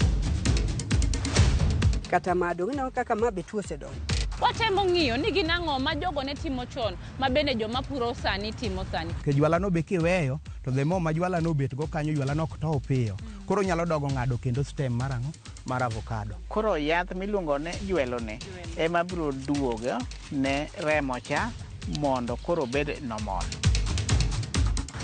Kata ma dong' ineno kaka ma be tuo osedonjo. Watemo ng'iyo ni gin ang'o ma jogo ne timo chon ma bende joma puro sani timo sani. Nikech jwala no be kiweyo to the more ma jwala no obet go kanyo, jwala no ok tow piyo. Koro onyalo dogo ng'ado kendo stem mar ang'o? Mar avocado. Koro yath miluongo ni jwelo ni ema biro duogo ne remo cha mondo koro obed normal.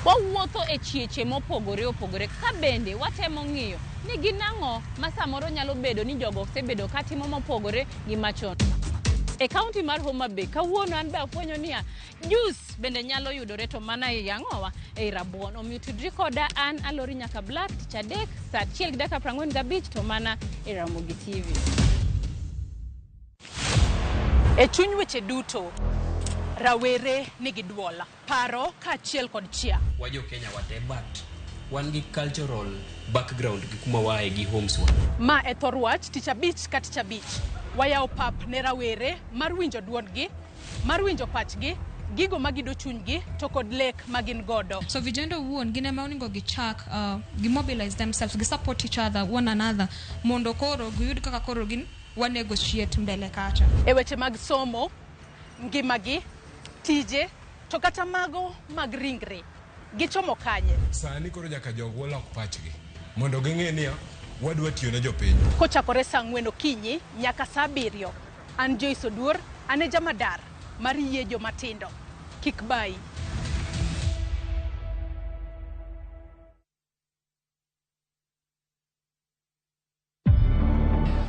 Wawuotho e chieche mopogore opogore ka bende watemo ng'iyo ni gin ang'o ma samoro nyalo bedo ni jogo osebedo katimo mopogore gi machon. E kaunti mar Homa Bay kawuono an be afwenyo niya juice bende nyalo yudore to mana ei ang'owa ei rabuon. Omiyo tudri koda an Alori nyaka Black tich adek saa 1:45 to mana e Ramogi TV. E chuny weche duto, rawere nigi duol, paro kaachiel kod chia. Wa jo Kenya wate, but wan gi cultural background gi kuma waaye gi homes wa. Ma e thor wach tich abich ka tich abich. Wayawo pap ne rawere mar winjo duondgi, mar winjo pachgi, gigo magido chunygi to kod lek ma gin godo. So vijana owuon gin ema onego gichak gimobilize themselves, gi support each other, one another, mondo koro giyud kaka koro gin wa negotiate mbele kacha. E weche mag somo, ngimagi, tije, to kata mago mag ringre, gichomo kanye? Sani koro nyaka jogwa lok pachgi mondo ging'e niya wadwa tiyo ne jopiny. Kochakore saa 4 okinyi nyaka saa 7. An Joyce Oduor, an e jamadar mar yie jomatindo. Kik bayi.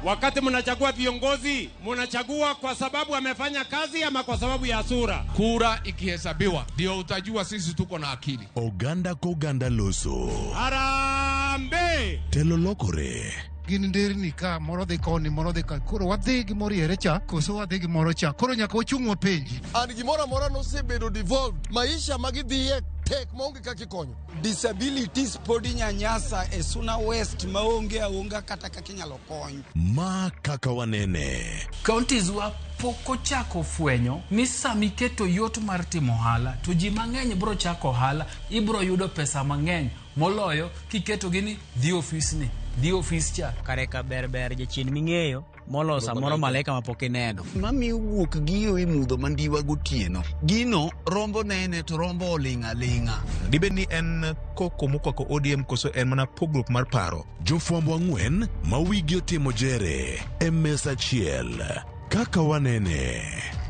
Wakati mnachagua viongozi, mnachagua kwa sababu amefanya kazi ama kwa sababu ya sura? Kura ikihesabiwa ndio utajua sisi tuko na akili. Oganda koganda loso. Harambee! Telo lokore. Gin nderni ka moro dhi koni moro dhi ka koro wadhi gi moriere cha koso wadhi gi moro cha koro nyaka wachung' wapenji. And gimoro amora nosebedo devolved, maisha magidhiye tek maonge kaka ikonyo. Disabilities pod inyanyasa e Suna West maonge aonga kata kaka inyalo kony. Ma kaka wanene. Counties wa pok ochako fwenyo ni sama iketo yot mar timo ohala to ji mang'eny bro chako ohala, ibro yudo pesa mang'eny moloyo kiketogi ni dhi ofisni, dhi ofis cha. Kare ka ber ber jachien ming'eyo moloyo samoro malaika mapok ineno. Mamiyo guok giyo e mudho mandiwa gotieno. Gino rombo nene to rombo oling' aling'a. Dibed ni en koko mokwako ODM koso en mana pogruok mar paro? Jofwambo ang'wen ma wigi otimo jere e mesa achiel. Kaka wanene.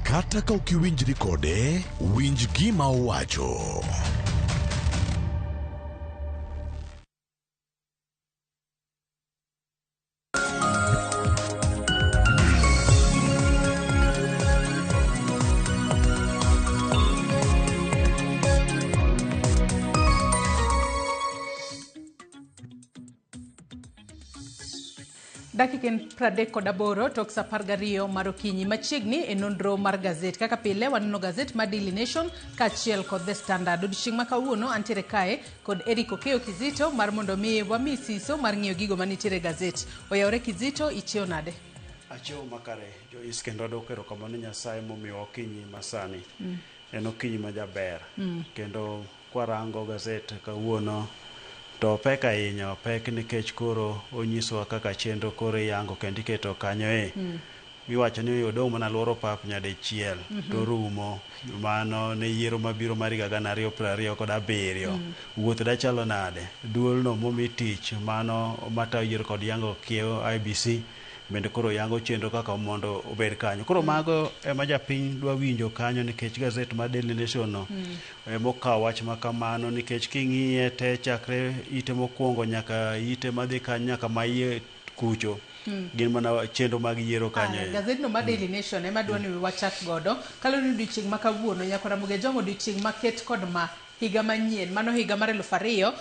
Kata ka ok iwinjri kode, winj gima owacho. Dakika en 38 tok saa 12 mar okinyi machiegni e nonro mar gazet. Kaka pile waneno gazet mar Daily Nation kaachiel kod The Standard. Odiochieng' ma kawuono antiere kae kod Eric Okeyo Kizito mar mondo mi wami siso mar ng'iyo gigo manitiere e gazet. Oyawore Kizito, ichiew nade? Achiew makare Joyce, kendo adwoko erokamano ne Nyasaye momiyowa okinyi masani. En okinyi majaber. Kendo kwarango gazet kawuono to opek ahinya, opek nikech koro onyisowa kaka chenro koro iyango kendo iketo kanyo e. Iwacho ni odong' mana luoro pap nyadichiel to rumo. Mano ne yiero mabiro mar higa 2027. Wuoth dachalo nade? Duolno momi tich mano matayo yiero kod yango kiewo IBC bende koro yango chenro kaka mondo obed kanyo. Koro mago ema japiny dwa winjo kanyo nikech gazet mar Daily Nation no emokawo wach ma kamano nikech king'iye te chakre ite mokwongo nyaka ite madhi kanyo nyaka ma iye kucho gin mana chenro mag yiero kanyo. Gazetno mar Daily Nation ema dwa ni wachak godo kaluwore ni odiochieng' ma kawuono nyaka Ramogi Ajwang' odiochieng' maket kod ma higa manyien mano higa mar 2027.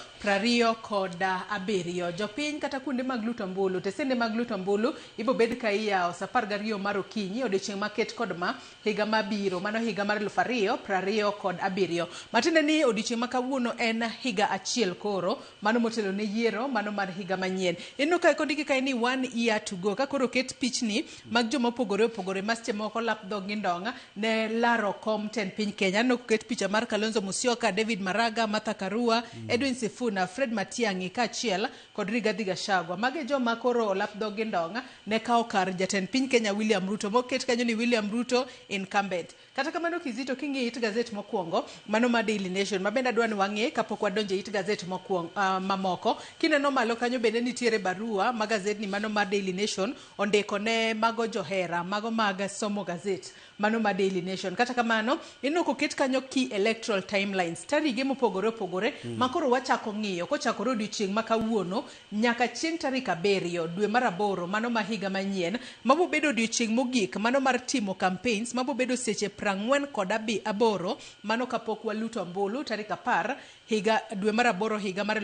Jopiny kata kuonde mag luto ombulu, tesende mag luto ombulu ibo bed ka iyawo saa 12 mar okinyi odiochieng' maket kod ma higa mabiro mano higa mar 2027. Matiende ni odiochieng' ma kawuono en higa achiel koro mano motelo ne yiero mano mar higa manyien. Ineno ka kondiki kae ni 1 year to go ka koro oket pichni mag joma opogore opogore ma seche moko lap dhog gi ndong' ne laro kom tend piny Kenya. Aneno koket picha mar Kalonzo Musyoka, David David Maraga, Martha Karua, Edwin Sifuna, Fred Matiang'i kaachiel kod Rigathi Gachagua. Magi e joma koro olap dhogi ndong' ne kawo kar jatend piny Kenya William Ruto moket kanyo ni William Ruto incumbent. Kata kamano Kizito king'iyo it gazet mokwongo mano mar Daily Nation ma bende adwa ni wang'i kapok wadonjo e it gazet mokwongo mamoko. Kineno malo kanyo bende nitiere barua ma gazetni mano mar Daily Nation ondiko ne mago johera mago mag somo gazet mano mar Daily Nation. Kata kamano ineno koket kanyo key electoral timelines tarige mopogore opogore ma koro wachako ng'iyo kochakore odiochieng' ma kawuono nyaka chieng' tarik 7 dwe mar 8 mano ma higa manyien mabo bedo odiochieng' mogik mano mar timo campaigns mabo bedo seche 48 mano kapok waluto ombulu tarik 10 higa dwe mar 8 higa mar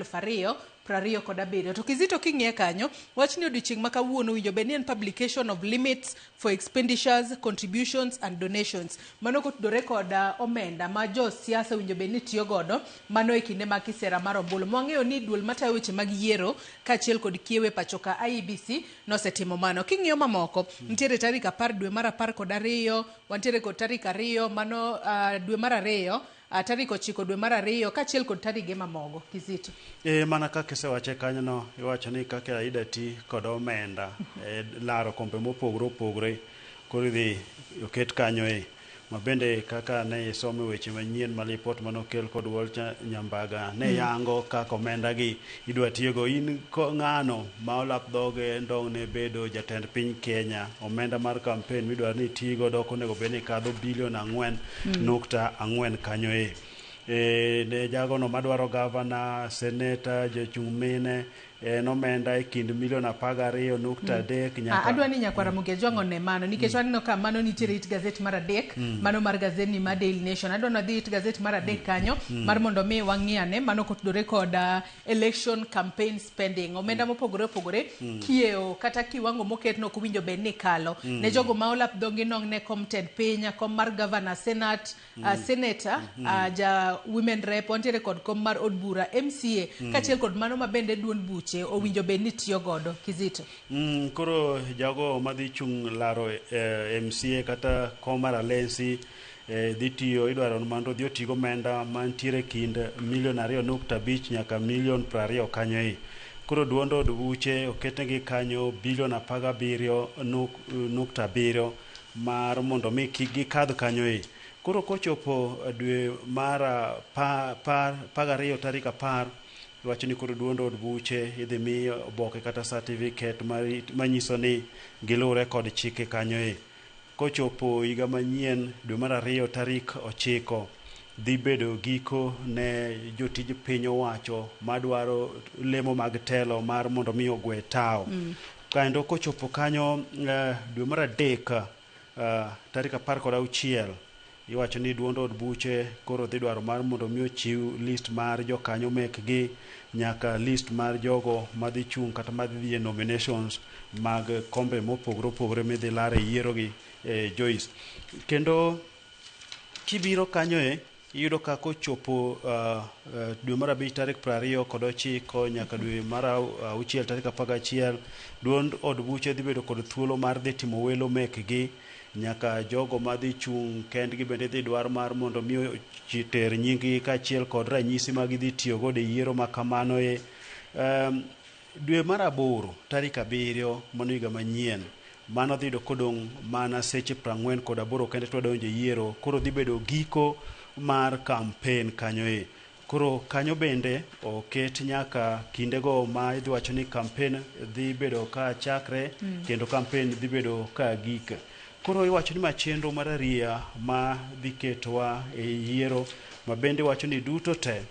2027. To Kizito king'iye kanyo wach ni odiochieng' ma kawuono owinjo bed ni en publication of limits for expenditures, contributions and donations. Mano kotudore kod omenda ma josiasa owinjo bed ni tiyo godo mano e kinde mag kisera mar ombulu. Mwang'eyo ni duol matayo weche mag yiero kaachiel kod kiewe pacho ka IEBC nosetimo mano. King'iyo mamoko, nitiere tarik 10 dwe mar 12, wantiere kod tarik 2 mano dwe mar 2, tarik 9 dwe mar 2 kaachiel kod tarige mamogo. Kizito. Mana kaka isewache kanyono, iwacho ni kaka ida ti kod omenda laro kombe mopogore opogore koro idhi oket kanyo ma bende kaka ne isomo weche manyien ma lipot manokel kod Walter Nyambaga ne yango kaka omenda gi idwa tiyogo. In ng'ano ma olap dhoge ndong' ne bedo jatend piny Kenya, omenda mar campaign midwaro ni iti godo ok onego bed ni kadho bilion 4.4 kanyo ne jagono madwaro gavana, seneta, jochung' mine en omenda e kind milion 12.3 nyaka Adwa ni nyakwara Ramogi Ajwang' one mano nikech waneno ka mano nitiere it gazet mar 3 mano mar gazetni mar Daily Nation. Adwa ni wadhi it gazet mar 3 kanyo mar mondo mi wang'i ane mano kotudore kod election campaign spending omenda mopogore opogore kiewo kata kiwango moket no ok owinjo bed ni kalo ne jogo ma olap dhogi nong' ne kom tend piny, kom mar governor, senate, senator, ja women rep, wantiere kod kom mar od bura MCA kaachiel kod mano ma bende duond buche owinjo bed ni tiyo godo. Kizito. Koro jago madhi chung' laro MCA kata kom mar Alensi dhi tiyo idwaro ni mondo odhi oti gomenda mantiere kind milion 2.5 nyaka milion 20 kanyo. Koro duond od buche oketnegi kanyo bilion 17.7 mar mondo mi kik gikadh kanyo. Koro kochopo dwe mar 12 tarik 10 iwacho ni koro duond od buche idhi mi oboke kata certificate manyiso ni giluwre kod chike kanyo. Kochopo higa manyien dwe mar 2 tarik 9 dhi bedo giko ne jotij piny owacho madwaro lemo mag telo mar mondo mi ogwe tawo. Kendo kochopo kanyo dwe mar 3 tarik 16 iwacho ni duond od buche koro dhi dwaro mar mondo mi ochiw list mar jokanyo mekgi nyaka list mar jogo madhi chung' kata madhi dhi e nominations mag kombe mopogore opogore midhi lar e yiero gi Joyce. Kendo kibiro kanyo iyudo ka kochopo dwe mar 5 tarik 29 nyaka dwe mar 6 tarik 11 duond od buche dhi bedo kod thuolo mar dhi timo welo mekgi nyaka jogo madhi chung' kendgi bende dhi dwar mar mondo mi ter nying-gi kaachiel kod ranyisi ma gidhi tiyo godo e yiero ma kamano. Dwe mar 8 tarik 7 mano higa manyien mano dhi yudo kodong' mana seche 48 kende to wadonjo e yiero. Koro dhi bedo giko mar campaign kanyo. Koro kanyo bende oket nyaka kindego ma idhi wacho ni campaign dhi bedo ka chakre kendo campaign dhi bedo ka gik. Koro iwacho ni ma chenro mar ariya ma dhi ketowa e yiero ma bende wacho ni duto te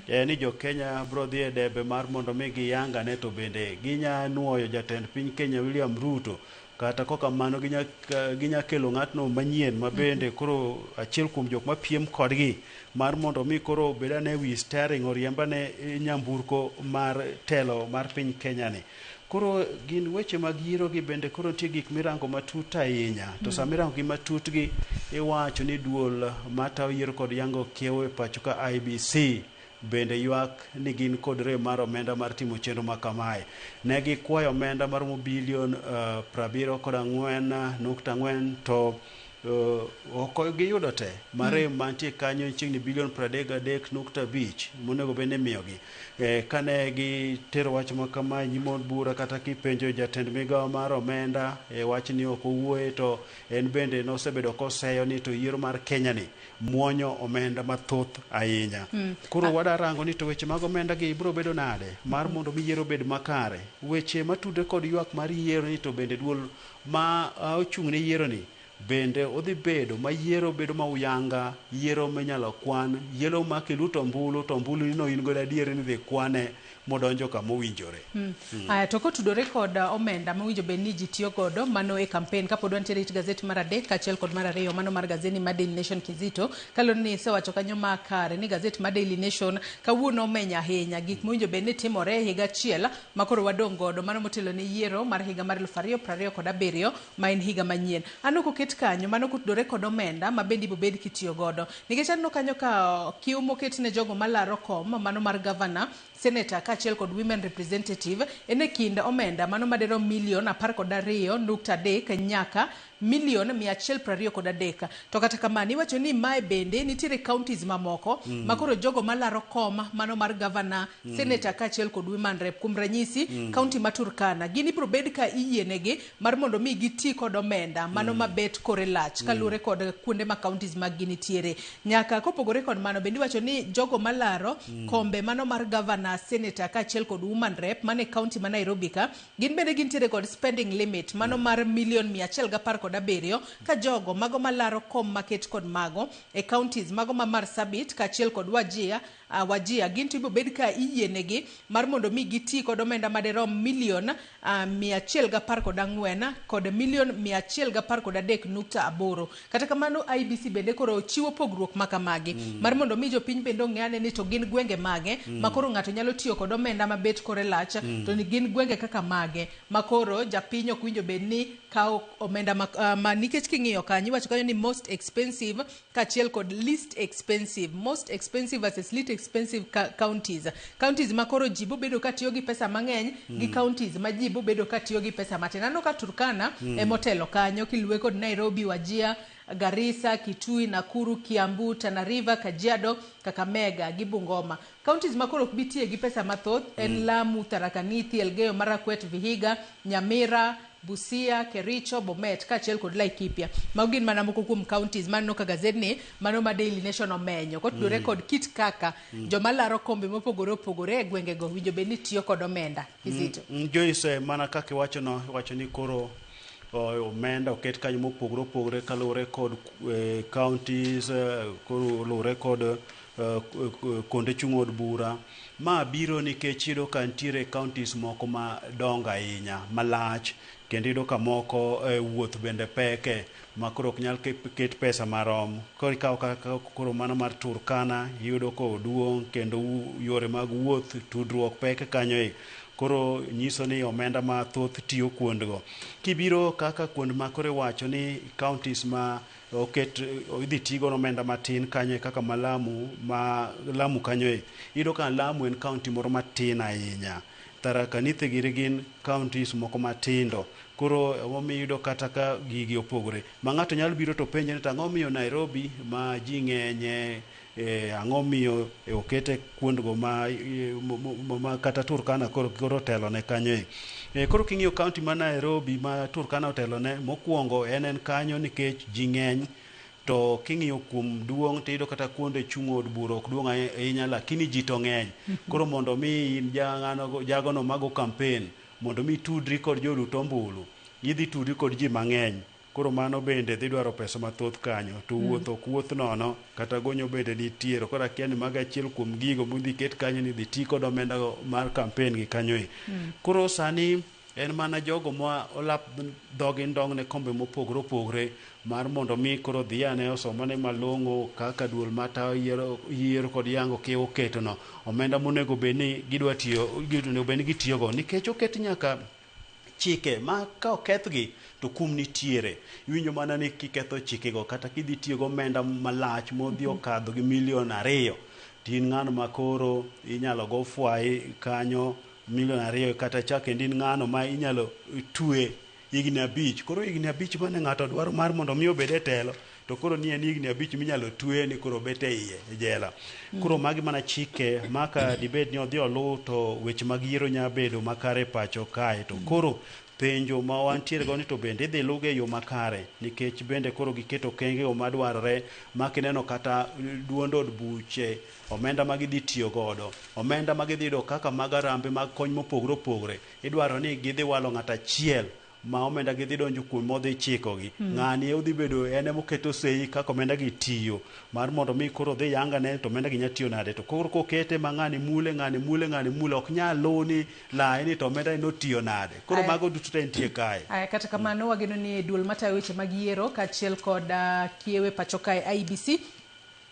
en ni jo Kenya bro dhi e debe mar mondo mi giyangane to bende ginya nuoyo jatend piny Kenya William Ruto kata kokamano ginya kelo ng'atno manyien ma bende koro achiel kuom jok mapiem kodgi mar mondo mi koro obed ane wi steering oriembane nyamburko mar telo mar piny Kenya ni. Koro gin weche mag yiero gi bende koro nitie gik mirango matut ahinya. To sama irango gi matut gi iwacho ni duol matayo yiero kod yango kiewo e pacho ka IEBC bende ywak ni gin kod rem mar omenda mar timo chenro ma kamae. Ne gikwayo omenda maromo bilion 74.4 to Ok giyudo te marem mantie kanyo chiegni bilion 33.5 monego bed ni imiyogi. Kane gitero wach ma kama e nyim od bura kata kipenjo jatend migawo mar omenda e wachni ok owuoye, to en bende nosebedo koseyo ni to yiero mar Kenya ni muonyo omenda mathoth ahinya. Koro wadarango ni to weche mag omenda gi biro bedo nade mar mondo mi yiero obed makare. Weche matudre kod ywak mar yiero ni to bende duol ma ochung' ne yiero ni bende odhi bedo ma yiero bedo ma uyanga, yiero minyalo kwan, yiero ma kiluto ombulu to ombulu no in godo adier ni idhi kwane modonjo kama owinjore. Aya, to kotudore kod omenda mowinjo bed ni ji tiyo godo mano e campaign, kapod wantiere it gazet mar 3 kaachiel kod mar 2 mano mar gazeti mar Daily Nation Kizito, kaluwore ni isewacho kanyo makare ni gazet mar Daily Nation kawuono omenya ahinya gik mowinjo bed ni timore e higa achiel ma koro wadong' godo mano motelo ne yiero mar higa mar 2027 ma en higa manyien. Aneno koket kanyo mano kotudore kod omenda ma bende ibobed kitiyo godo, nikech aneno kanyo ka kiu moket ne jogo malaro kom mano mar governor, senator kaachiel kod women representative en e kind omenda mano madirom milion 12.3 nyaka milion 123. To kata kamano iwacho ni mae bende nitiere counties mamoko ma koro jogo malaro kom mano mar governor, senator kaachiel kod women rep, kuom ranyisi county ma Turkana, gin ibiro bed ka iyienegi mar mondo mi giti kod omenda mano mabet kore lach kaluwore kod kuonde ma counties mag gi nitiere. Nyaka kopogore kod mano bende iwacho ni jogo malaro kombe mano mar governor, senator kaachiel kod woman rep mane county ma Nairobi ka, gin bende gintiere kod spending limit mano mar milion 117, ka jogo mago malaro kom maket kod mago e counties mago ma Marsabit kaachiel kod Wajir, gin to ibiro bed ka iyienegi mar mondo mi giti kod omenda madirom milion 114 kod milion 113.8. Kata kamano IEBC bende koro chiwo pogruok makamagi mar mondo mi jopiny bende ong'e ane ni to gin gwenge mage ma koro ng'ato nyalo tiyo kod omenda mabet kore lach, to ni gin gwenge kaka mage ma koro japiny ok winjo bed ni kawo omenda ma nikech king'iyo kanyo iwacho kanyo ni most expensive kaachiel kod least expensive, most expensive versus least expensive counties, counties ma koro ji bobedo ka tiyo gi pesa mang'eny gi counties ma ji bobedo ka tiyo gi pesa matin. Aneno ka Turkana emotelo kanyo kiluwe kod Nairobi, Wajir, Garissa, Kitui, Nakuru, Kiambu, Tana River, Kajiado, Kakamega gi Bungoma. Counties ma koro ok bi tiye gi pesa mathoth en Lamu, Tharaka Nithi, Elgeyo Marakwet, Vihiga, Nyamira, Busia, Kericho, Bomet kaachiel kod Laikipia. Mago gin mana moko kuom counties maneno ka gazetni mano ma Daily Nation omenyo kotudore kod kit kaka joma laro kombe mopogore opogore e gwengego winjo bed ni tiyo kod omenda. Kizito. Joyce, mana kaka iwacho no, iwacho ni koro omenda oket kanyo mopogore opogore kaluwore kod counties, koro luwore kod kuonde chung' od bura. Ma biro nikech iyudo ka nitiere counties moko madongo ahinya malach, kendo iyudo ka moko wuoth bende peke ma koro ok nyal ket pesa marom. Koro ikawo kaka koro mano mar Turkana, iyudo ka oduong' kendo yore mag wuoth tudruok pek kanyo e. Koro nyiso ni omenda mathoth tiyo kuondgo. Kibiro kaka kuond ma koro iwacho ni counties ma oket idhi tigo omenda matin kanyo kaka ma Lamu, ma Lamu kanyo e. Iyudo ka Lamu en county moro matin ahinya. Tharaka Nithi giri gin counties moko matindo. Koro emomiyo iyudo kata ka gigi opogore. Ma ng'ato nyalo biro to penje ni to ang'o miyo Nairobi ma ji ng'enye, ang'o miyo okete kuondgo ma kata Turkana koro otelone kanyo e. Koro king'iyo county ma Nairobi ma Turkana otelone, mokwongo en kanyo nikech ji ng'eny, to king'iyo kuom duong' tiyudo kata kuonde chung' od bura ok duong' ahinya, lakini ji to ng'eny. Koro mondo mi in jagono mago campaign, mondo mi tudri kod jolut ombulu, idhi tudri kod ji mang'eny. Koro mano bende dhi dwaro pesa mathoth kanyo. To wuoth ok wuoth nono, kata gonyo bende nitiere. Koro akia ni mago achiel kuom gigo modhi ket kanyo ni dhi ti kod omenda mar campaign gi kanyo e. Koro sani en mana jogo ma olap dhogi ndong' ne kombe mopogore opogore mar mondo mi koro dhi ane osomane malong'o kaka duol matayo yiero kod yango kiw oketono omenda monego bed ni gidwa tiyo, onego bed ni gitiyogo, nikech oket nyaka chike ma ka okethgi to kum nitiere. Iwinjo mana ni kiketho chikego kata kidhi tiyo gi omenda malach modhi okadho gi milion 2, to in ng'ano ma koro inyalo go fwai kanyo milion 2, kata chak kendo in ng'ano ma inyalo twe Higni 5. Koro higni 5 mane ng'ato dwaro mar mondo mi obed e telo, to koro ni en higni 5 minyalo tweye ni koro obet e iye e jela. Koro magi mana chike ma ka dibed ni odhi oluw to weche mag yiero nya bedo makare e pacho kae. To koro penjo ma wantiere go ni to bende idhi luwgi e yo makare, nikech bende koro giketo okenge go madwarore ma kineno kata duond od buche, omenda ma gidhi tiyo godo, omenda ma gidhi yudo kaka mag arambe mag kony mopogore opogore, idwaro ni gidhi walo ng'ato achiel ma omenda gi dhi donjo kuom modhi chikogi. Ng'ani odhi bedo en ema oketo sei kaka omenda gi tiyo mar mondo mi koro odhi yangane to omenda gi nya tiyo nade. To koro kokete ma ng'ani mule, ng'ani mule, ng'ani mule, ok nyal luw ni laye ni to omenda ni notiyo nade. Koro mago duto te nitie kae. Aya, kata kamano wageno ni duol matayo weche mag yiero kaachiel kod kiewe pacho kae IEBC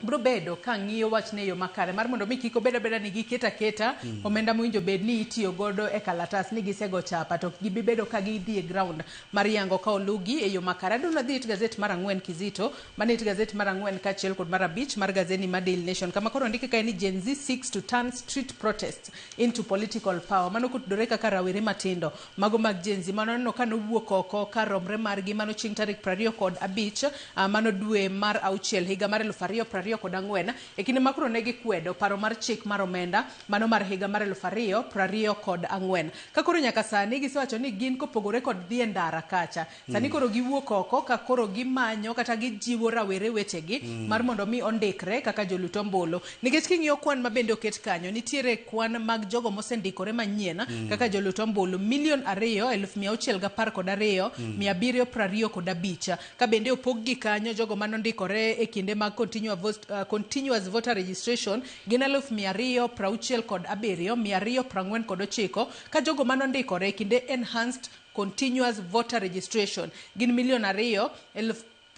biro bedo ka ng'iyo wachne e yo makare mar mondo mi kik obed abeda ni giketo aketa omenda mowinjo bed ni itiyo godo e kalatas ni gisego chapa to ok gibi bedo ka gidhi e ground mar yango ka oluwgi e yo makare. Adwa nadhi it gazet mar 4 Kizito, mane it gazet mar 4 kaachiel kod mar 5 mar gazeni mar Daily Nation kama koro ondiki kae ni Gen Z seeks to turn street protests into political power. Mano kotudore kaka rawere matindo mago mag Gen Z mano neno ka nowuok oko ka romre margi mano chieng' tarik 25 mano dwe mar 6 higa mar 2024 e kinde ma koro ne gikwedo paro mar chik mar omenda mano mar higa mar 2024. Ka koro nyaka sani gisewacho ni gin kopogore kod dhi e ndara kacha, sani koro giwuok oko ka koro gimanyo kata gijiwo rawere wetegi mar mondo mi ondikre kaka jolut ombulu. Nikech king'iyo kwan ma bende oket kanyo, nitiere kwan mag jogo mosendikore manyien kaka jolut ombulu 2,612 725. Ka bende opog gi kanyo jogo manondikore e kinde mag continuous voter registration gin 267,249 ka jogo manondikore e kinde enhanced continuous voter registration gin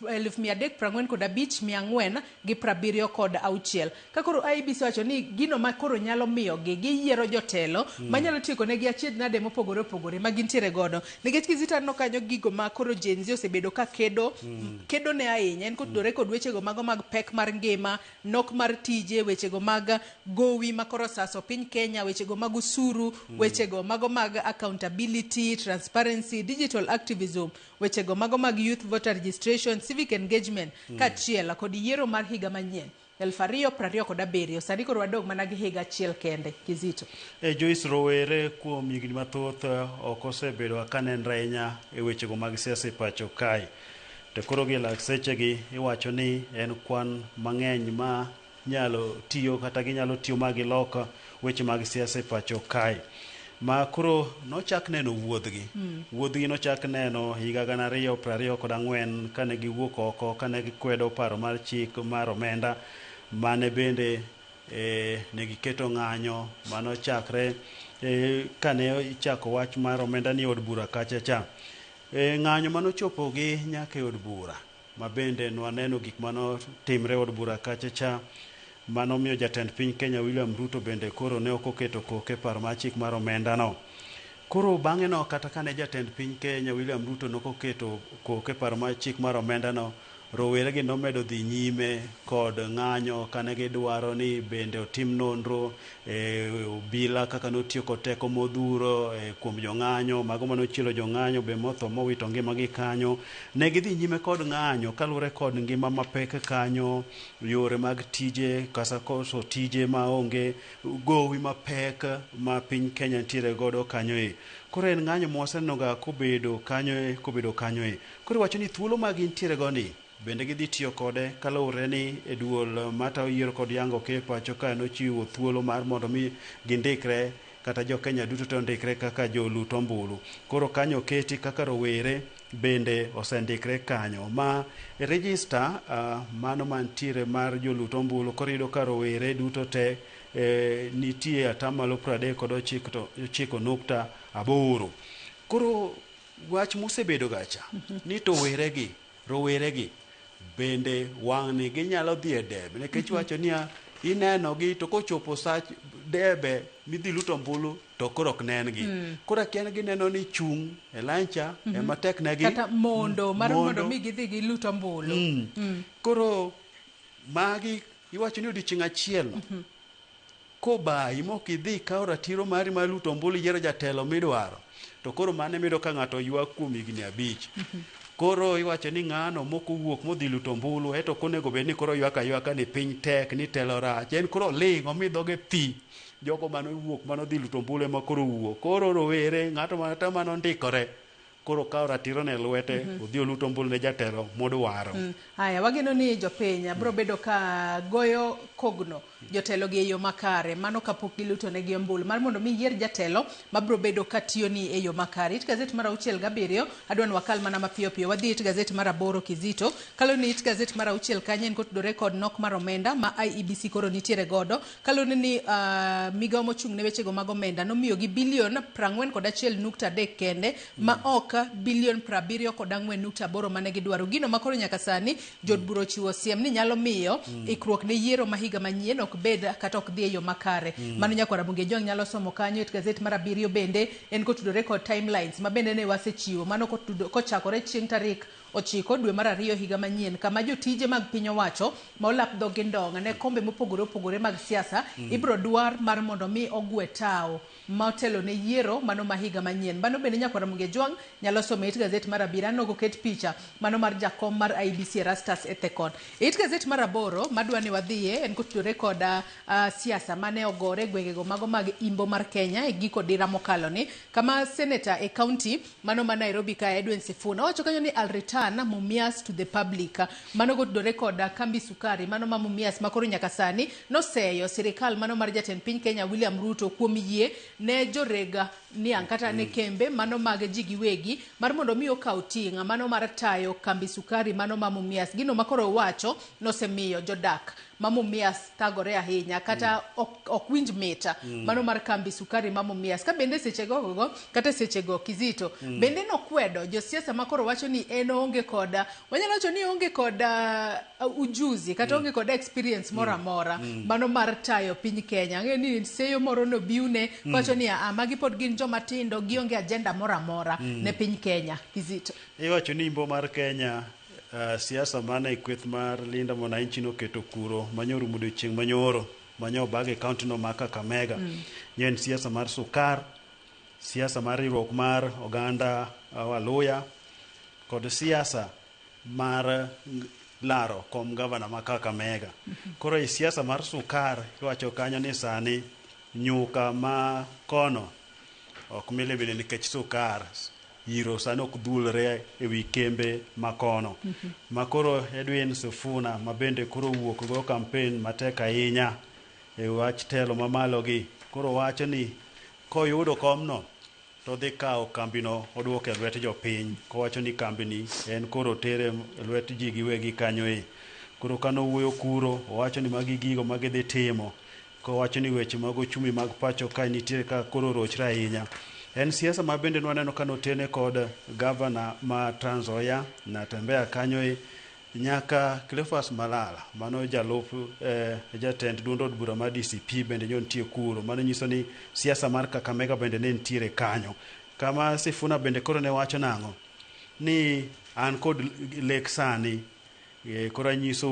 2,345,476. Ka koro IEBC wacho ni gino ma koro nyalo miyogi giyiero jotelo manyalo tieko negi achiedh nade mopogore opogore ma gintiere godo. Nikech Kizito aneno kanyo gigo ma koro Gen Z osebedo ka kedo kedo ne ahinya en kotudore kod wechego mago mag pek mar ngima, nok mar tije, wechego mag gowi ma koro osaso piny Kenya, wechego mag osuru, wechego mago mag accountability, transparency, digital activism, wechego mago mag youth voter registration, civic engagement, kaachiel kod yiero mar higa manyien 2027. Sani koro wadong' mana gi higa achiel kende, Kizito. Joyce, rowere kuom higni mathoth ok osebedo ka nenre ahinya e wechego mag siasa e pacho kae. To koro gi lak sechegi iwacho ni en kwan mang'eny ma nyalo tiyo kata ginyalo tiyo ma gilok weche mag siasa e pacho kae. Ma koro nochak neno wuodhgi. Wuodhgi nochak neno higa 2024 kane giwuok oko kane gikwedo paro mar chik mar omenda mane bende ne giketo ng'anyo manochakre kane ichako wach mar omenda ni od bura kacha cha. Ng'anyo manochopo gi nyaka e od bura ma bende nwaneno gik manotimre e od bura kacha cha manomiyo jatend piny Kenya William Ruto bende koro ne ok oketo koke paro mar chik mar omenda no. Koro bang'e no kata kane jatend piny Kenya William Ruto ne ok oketo koke paro mar chik mar omenda no, rowere gi nomedo dhi nyime kod ng'anyo kane gidwaro ni bende otim nonro obila kaka notiyo kod teko modhuro kuom jong'anyo, mago manochielo jong'anyo be motho mowito ngimagi kanyo. Ne gidhi nyime kod ng'anyo kaluwore kod ngima mapek kanyo, yore mag tije kata koso tije maonge, gowi mapek ma piny Kenya nitiere godo kanyo e. Koro en ng'anyo mwasenenoga kobedo kanyo e, kobedo kanyo e. Koro iwacho ni thuolo ma gintiere go ni bende gidhi tiyo kode kaluwore ni e duol matayo yiero kod yango ke pacho ka nochiwo thuolo mar mondo mi gindikre kata jo Kenya duto te ondikre kaka jolut ombulu. Koro kanyo oketi kaka rowere bende osendikre kanyo. Ma e register mano mantiere mar jolut ombulu koro iyudo ka rowere duto te nitie atamalo 39.8. Koro wach mosebedo gacha ni to roweregi bende wang'ni ginyalo dhi e debe nikech wacho niya ineno gi to kochopo sach debe midhi lut ombulu to koro ok nen gi. Koro akia gineno ni chung' e line cha ema tek negi kata mondo mar mondo mi gidhi gilut ombulu. Koro magi iwacho ni odiochieng' achiel no. Kobayi mok idhi ikawo ratiro mari mar luto ombulu iyiero jatelo midwaro, to koro mano emiyudo ka ng'ato ywak kuom higni 5. Koro iwacho ni ng'ano mok owuok modhi luto ombulu, eto ok onego bed ni koro ywak aywaka ni piny tek, ni telo rach. En koro oling', omi dhoge thi. Jogo mane owuok mane odhi luto ombulu ema koro owuok. Koro rowere, ng'ato kata mane ondikore, koro okawo ratiro ne lwete, odhi olut ombulu ne jatelo modwaro. Haya, wageno ni jopiny biro bedo ka goyo kogno jotelo gi e yo makare, mano kapok giluto negi ombulu mar mondo mi yier jatelo mabiro bedo ka tiyo ni e yo makare. It gazet mar 6 gi 7, adwa ni wakal mana mapiyo piyo. Wadhi it gazet mar 8 Kizito. Kaluwore ni it gazet mar 6 kanyo en kotudore kod nok mar omenda ma IEBC koro nitiere godo. Kaluwore ni migawo mochung' ne wechego mag omenda nomiyogi bilion 41.3 kende ma ok bilion 74.8 mane gidwaro. Gino ma koro nyaka sani jood bura ochiwo siem ni nyalo miyo ikruok ne yiero ma higa manyien ok bed kata ok dhi e yo makare. Mano nyakwar Ramogi Ojwang' nyalo somo kanyo. It gazet mar 7 bende en kotudore kod timelines ma bende ne wasechiwo mano kochakore chieng' tarik 9 dwe mar 2 higa manyien, kama jotije mag piny owacho ma olap dhogi ndong' ne kombe mopogore opogore mag siasa ibiro dwar mar mondo mi ogwe tawo ma otelo ne yiero mano ma higa manyien. Mano bende nyakwar Ramogi Ojwang' nyalo somo it gazet mar 7. Aneno koket picha mano mar jakom mar IEBC Erastus Ethekon. It gazet mar 8 madwa ni wadhiye en kotudore kod siasa mane ogore gwengego mago mag imbo mar Kenya e giko dira mokalo ni, kama seneta e county mano ma Nairobi ka Edwin Sifuna owacho kanyo ni I'll return Mumias to the public. Mano kotudore kod kambi sukari mano ma Mumias ma koro nyaka sani noseyo sirikal mano mar jatend piny Kenya William Ruto kuom yie ne jorega niang' kata ne kembe mano mag ji giwegi mar mondo mi okaw ting' mano mar tayo kambi sukari mano ma Mumias. Gino ma koro owacho nosemiyo jodak ma Mumias thagore ahinya kata ok winj mita mano mar kambi sukari ma Mumias. Ka bende seche gogo kata seche go Kizito bende nokwedo josiasa ma koro wacho ni en onge kod, wanyalo wacho ni onge kod ujuzi kata onge kod experience moro amora mano mar tayo piny Kenya. Ang'eyo ni seyo moro nobiune wacho ni magi pod gin joma tindo, gionge agenda moro amora ne piny Kenya. Kizito, iwacho ni imbo mar Kenya siasa mane kweth mar Linda Mwananchi noketo kuro manyoro odiochieng' manyoro manyo obag e county no ma Kakamega. En siasa mar sukar, siasa mar riwruok mar oganda Waluya kod siasa mar laro kom gavana ma Kakamega. Koro e siasa mar sukar iwacho kanyo ni sani nyuka ma kono ok milimili nikech sukar yiro sani ok dhulre ewi kembe ma kono. Ma koro Edwin Sifuna ma bende koro wuok go campaign matek ahinya e wach telo mamalo gi, koro wacho ni koyudo komno to dhi kawo kambino oduoke e lwet jopiny, kowacho ni kambini en koro tere e lwet ji giwegi kanyo e. Koro kano wuoyo kuro owacho ni magi gigo ma gidhi timo, kowacho ni weche mag ochumi mag pacho kae nitiere ka koro orochre ahinya. En siasa ma bende nwaneno ka notene kod gavana ma Trans Nzoia Natembeya kanyo e, nyaka Cleophas Malala mano jalup jatend duond od bura mar DCP bende nyo nitie kuro. Mano nyiso ni siasa mar Kakamega bende ne nitiere kanyo. Kama Sifuna bende koro ne wacho nang'o ni an kod lek sani koro anyiso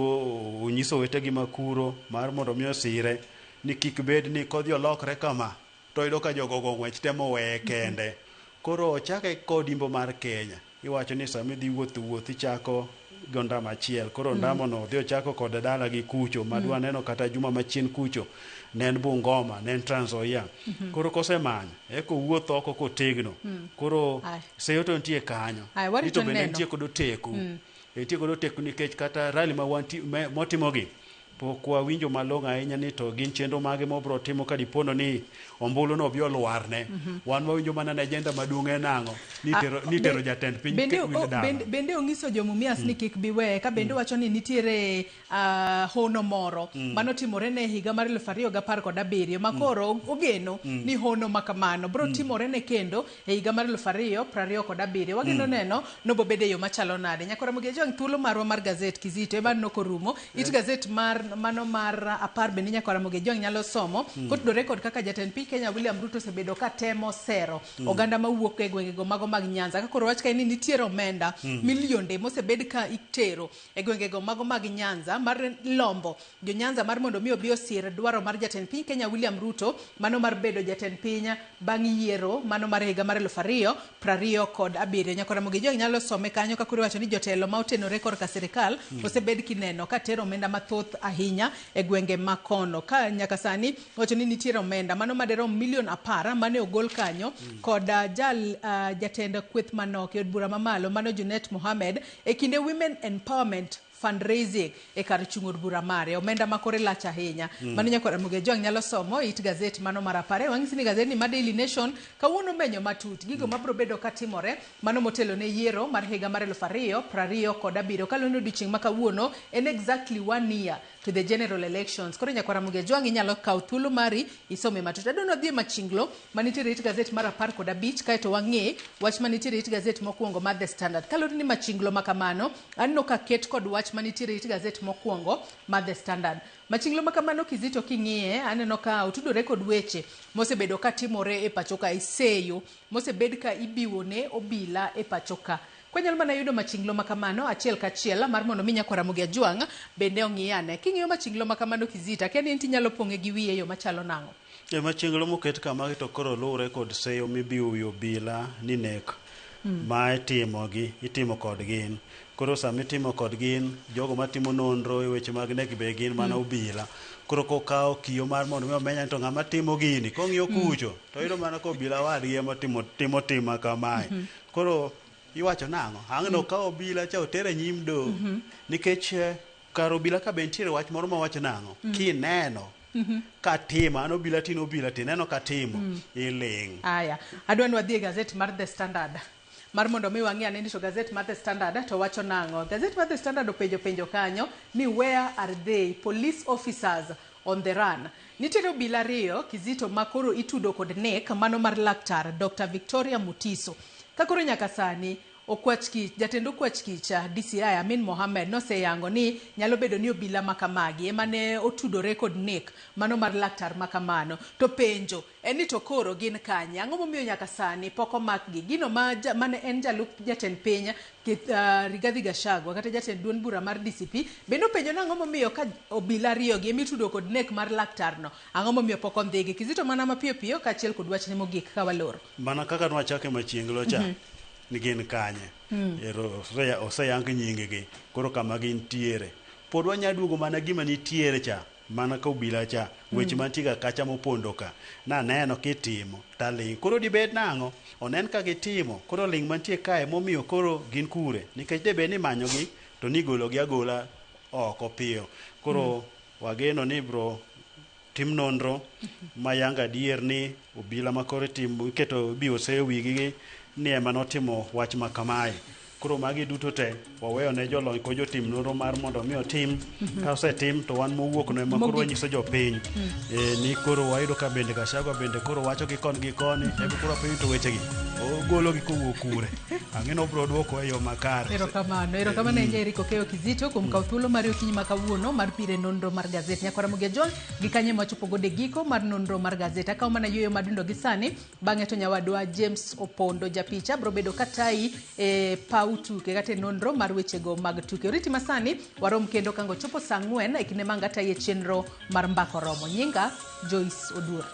onyiso owetegi ma kuro mar mondo mi osire ni kik bed ni kodhi olokre kama to yudo ka jogo ogo ng'wech temo weye kende. Koro ochake kod imbo mar Kenya. Iwacho ni sama idhi wuotho wuoth ichako go ndama achiel. Koro ndamo no odhi ochako kod dala gi kucho madwa neno kata juma machien kucho ne en Bungoma, ne en Trans Nzoia. Koro kosemanyo eka owuoth oko kotegno. Koro seyo to nitie kanyo. Ay, warito Ni to bende neno. nitie kod oteku. Nitie kod oteku nikech kata rally ma motimogi pok wawinjo malong'o ahinya ni to gin chenro mage mobro timo ka dipono ni ombulu no obi olwarne. Wan wawinjo mana ni agenda maduong' en ang'o? Ni tero jatend piny dala. Bende onyiso jo Mumias ni kik biweye, ka bende wacho ni nitiere hono moro manotimore ne higa mar 2017 ma koro ogeno ni hono makamano biro timore ne kendo e higa mar 2027. Wageno neno nobo bedo e yo machalo nade. Nyakora Ramogi Ojwang', thuolo marwa mar gazet Kizito ema nokorumo. It gazet mar mano mar 10 bende nyaka Ramogi Ojwang' nyalo somo kotudore kod kaka jatend piny Kenya William Ruto osebedo ka temo sero oganda mawuok e gwengego mago mag Nyanza. Ka koro wach kae ni nitiere omenda milionde mosebed ka itero e gwengego mago mag Nyanza mar lombo jo Nyanza mar mondo mi obi osir dwaro mar jatend piny Kenya William Ruto mano mar bedo jatend piny bang' yiero mano mar higa mar 2027. Nyaka Ramogi Ojwang' nyalo some kanyo ka koro iwacho ni jotelo ma otenore korka sirikal osebed kineno ka tero omenda mathoth ahinya e gwenge ma kono ka nyaka sani wacho ni nitiere omenda mano maderom milion 10 mane ogol kanyo kod jal jatend kweth manok e od bura mamalo mano Junet Mohamed e kinde Women Empowerment fundraising e kar chung' od bura mare omenda ma kore lach ahinya. Mano nyaka Ramogi Ojwang' nyalo somo it gazet mano mar 10. Wang'isi ni gazet ni ma Daily Nation kawuono menyo matut gigo mabiro bedo katimore mano motelo ne yiero mar higa mar 2027 kaluwore ni odiochieng' ma kawuono en exactly 1 year to the general elections. Koro nyaka Ramogi Ojwang' inyalo kawo thuolo mari isome matut. Adwa dhi e machinglo manitiere it gazet mar 15 kaeto wang'e wach manitiere it gazet mokwongo mar The Standard. Kaluwore ni machinglo ma kamano aneno ka ket kod wach manitiere it gazet mokwongo mar The Standard. Machinglo ma kamano Kizito king'iye aneno ka otudore kod weche mosebedo ka timore e pacho ka, iseyo mosebed ka ibiwo ne obila e pacho ka. Kwanyalo mana yudo machinglo ma kamano achiel kachiel mar mondo mi nyakwa Ramogi Ojwang' bende ong'i ane. King'iyo machinglo ma kamano Kizito, akia ni in tinyalo pong'e gi wiye e yo machalo nang'o? E machinglo moket kamagi to koro luwre kod seyo mibiwo wi obila ni nek ma itimo gi itimo kod gin. Koro sama itimo kod gin, jogo matimo nonro e weche mag nek be gin mana obila. Koro kokawo kiyo mar mondo mi omenya ni to ng'ama timo gini, kong'iyo kucho to yudo mana ka obila wadgi ema timo timo tima kamae. Koro iwacho nang'o? Ang' no kawo obila cha otere nyim doho. Nikech kar obila ka be nitiere wach moro mawacho nang'o? Kineno katimo, an obila tino obila tineno katimo, iling'. Aya, adwa ni wadhi e gazet mar The Standard mar mondo mi wang'i ane ni to gazet mar The Standard to wacho nang'o. Gazet mar The Standard openjo penjo kanyo ni where are they, police officers on the run. Nitiere obila 2 Kizito ma koro itudo kod nek mano mar laktar Dr. Victoria Mutiso. Ka koro nyaka sani Okwach Kich, jatend Okwach Kicha DCI Amin Mohamed noseyango ni nyalo bedo ni obila makamagi ema ne otudore kod nek mano mar laktar makamano. To penjo en ni to koro gin kanye? Ang'o momiyo nyaka sani pok omakgi? Gino ma mane en jalup jatend piny Rigathi Gachagua kata jatend duond bura mar DCP bende openjo ni ang'o momiyo ka obila 2 gi ema itudo kod nek mar laktarno, ang'o momiyo pok ondhigi? Kizito mana mapiyo piyo kaachiel kod wachne mogik ka waloro. Mana kaka nwachake machienglo cha, ni gin kanye? Ero oseyang nying-gi, koro kama gintiere. Pod wanya duogo mana gima nitiere cha, mana ka obila cha, weche mantie ga kacha mopondo ka. Naneno kitimo, taling'. Koro dibed nang'o? Onen ka gitimo, koro ling' mantie kae momiyo koro gin kure. Nikech debed ni imanyogi, to nigologi agola oko piyo. Koro wageno ni bro tim nonro mayanga adier ni obila ma koro itimo iketo ibiwo seyo wigi ni ema notimo wach ma kamae. Koro magi duto te waweyo ne jolony kod jotim nonro mar mondo mi otim. Ka osetim to wan mowuok no ema koro wanyiso jopiny ni koro wayudo ka bende Gachagua bende koro wacho gi koni gi koni, ebe koro wapenjo to wechegi ogolo gi kowuok kure. Ang'e ni obiro duoko e yo makare. Erokamano, erokamano ahinya Eric Okeyo Kizito kuom kawo thuolo mari okinyi ma kawuono mar pire nonro mar gazet. Nyakwa Ramogi Ojwang' gi kanye machopo godo e giko mar nonro mar gazet. Akawo mana yueyo madundo gi sani, bang'e to nyawadwa James Opondo japicha biro bedo katayi e paw tuke kata e nonro mar wechego mag tuke. Oriti masani warom kendo kango chopo saa 4 e kinde ma angatayi e chenro mar Mbaka Oromo. Nyinga Joyce Oduor.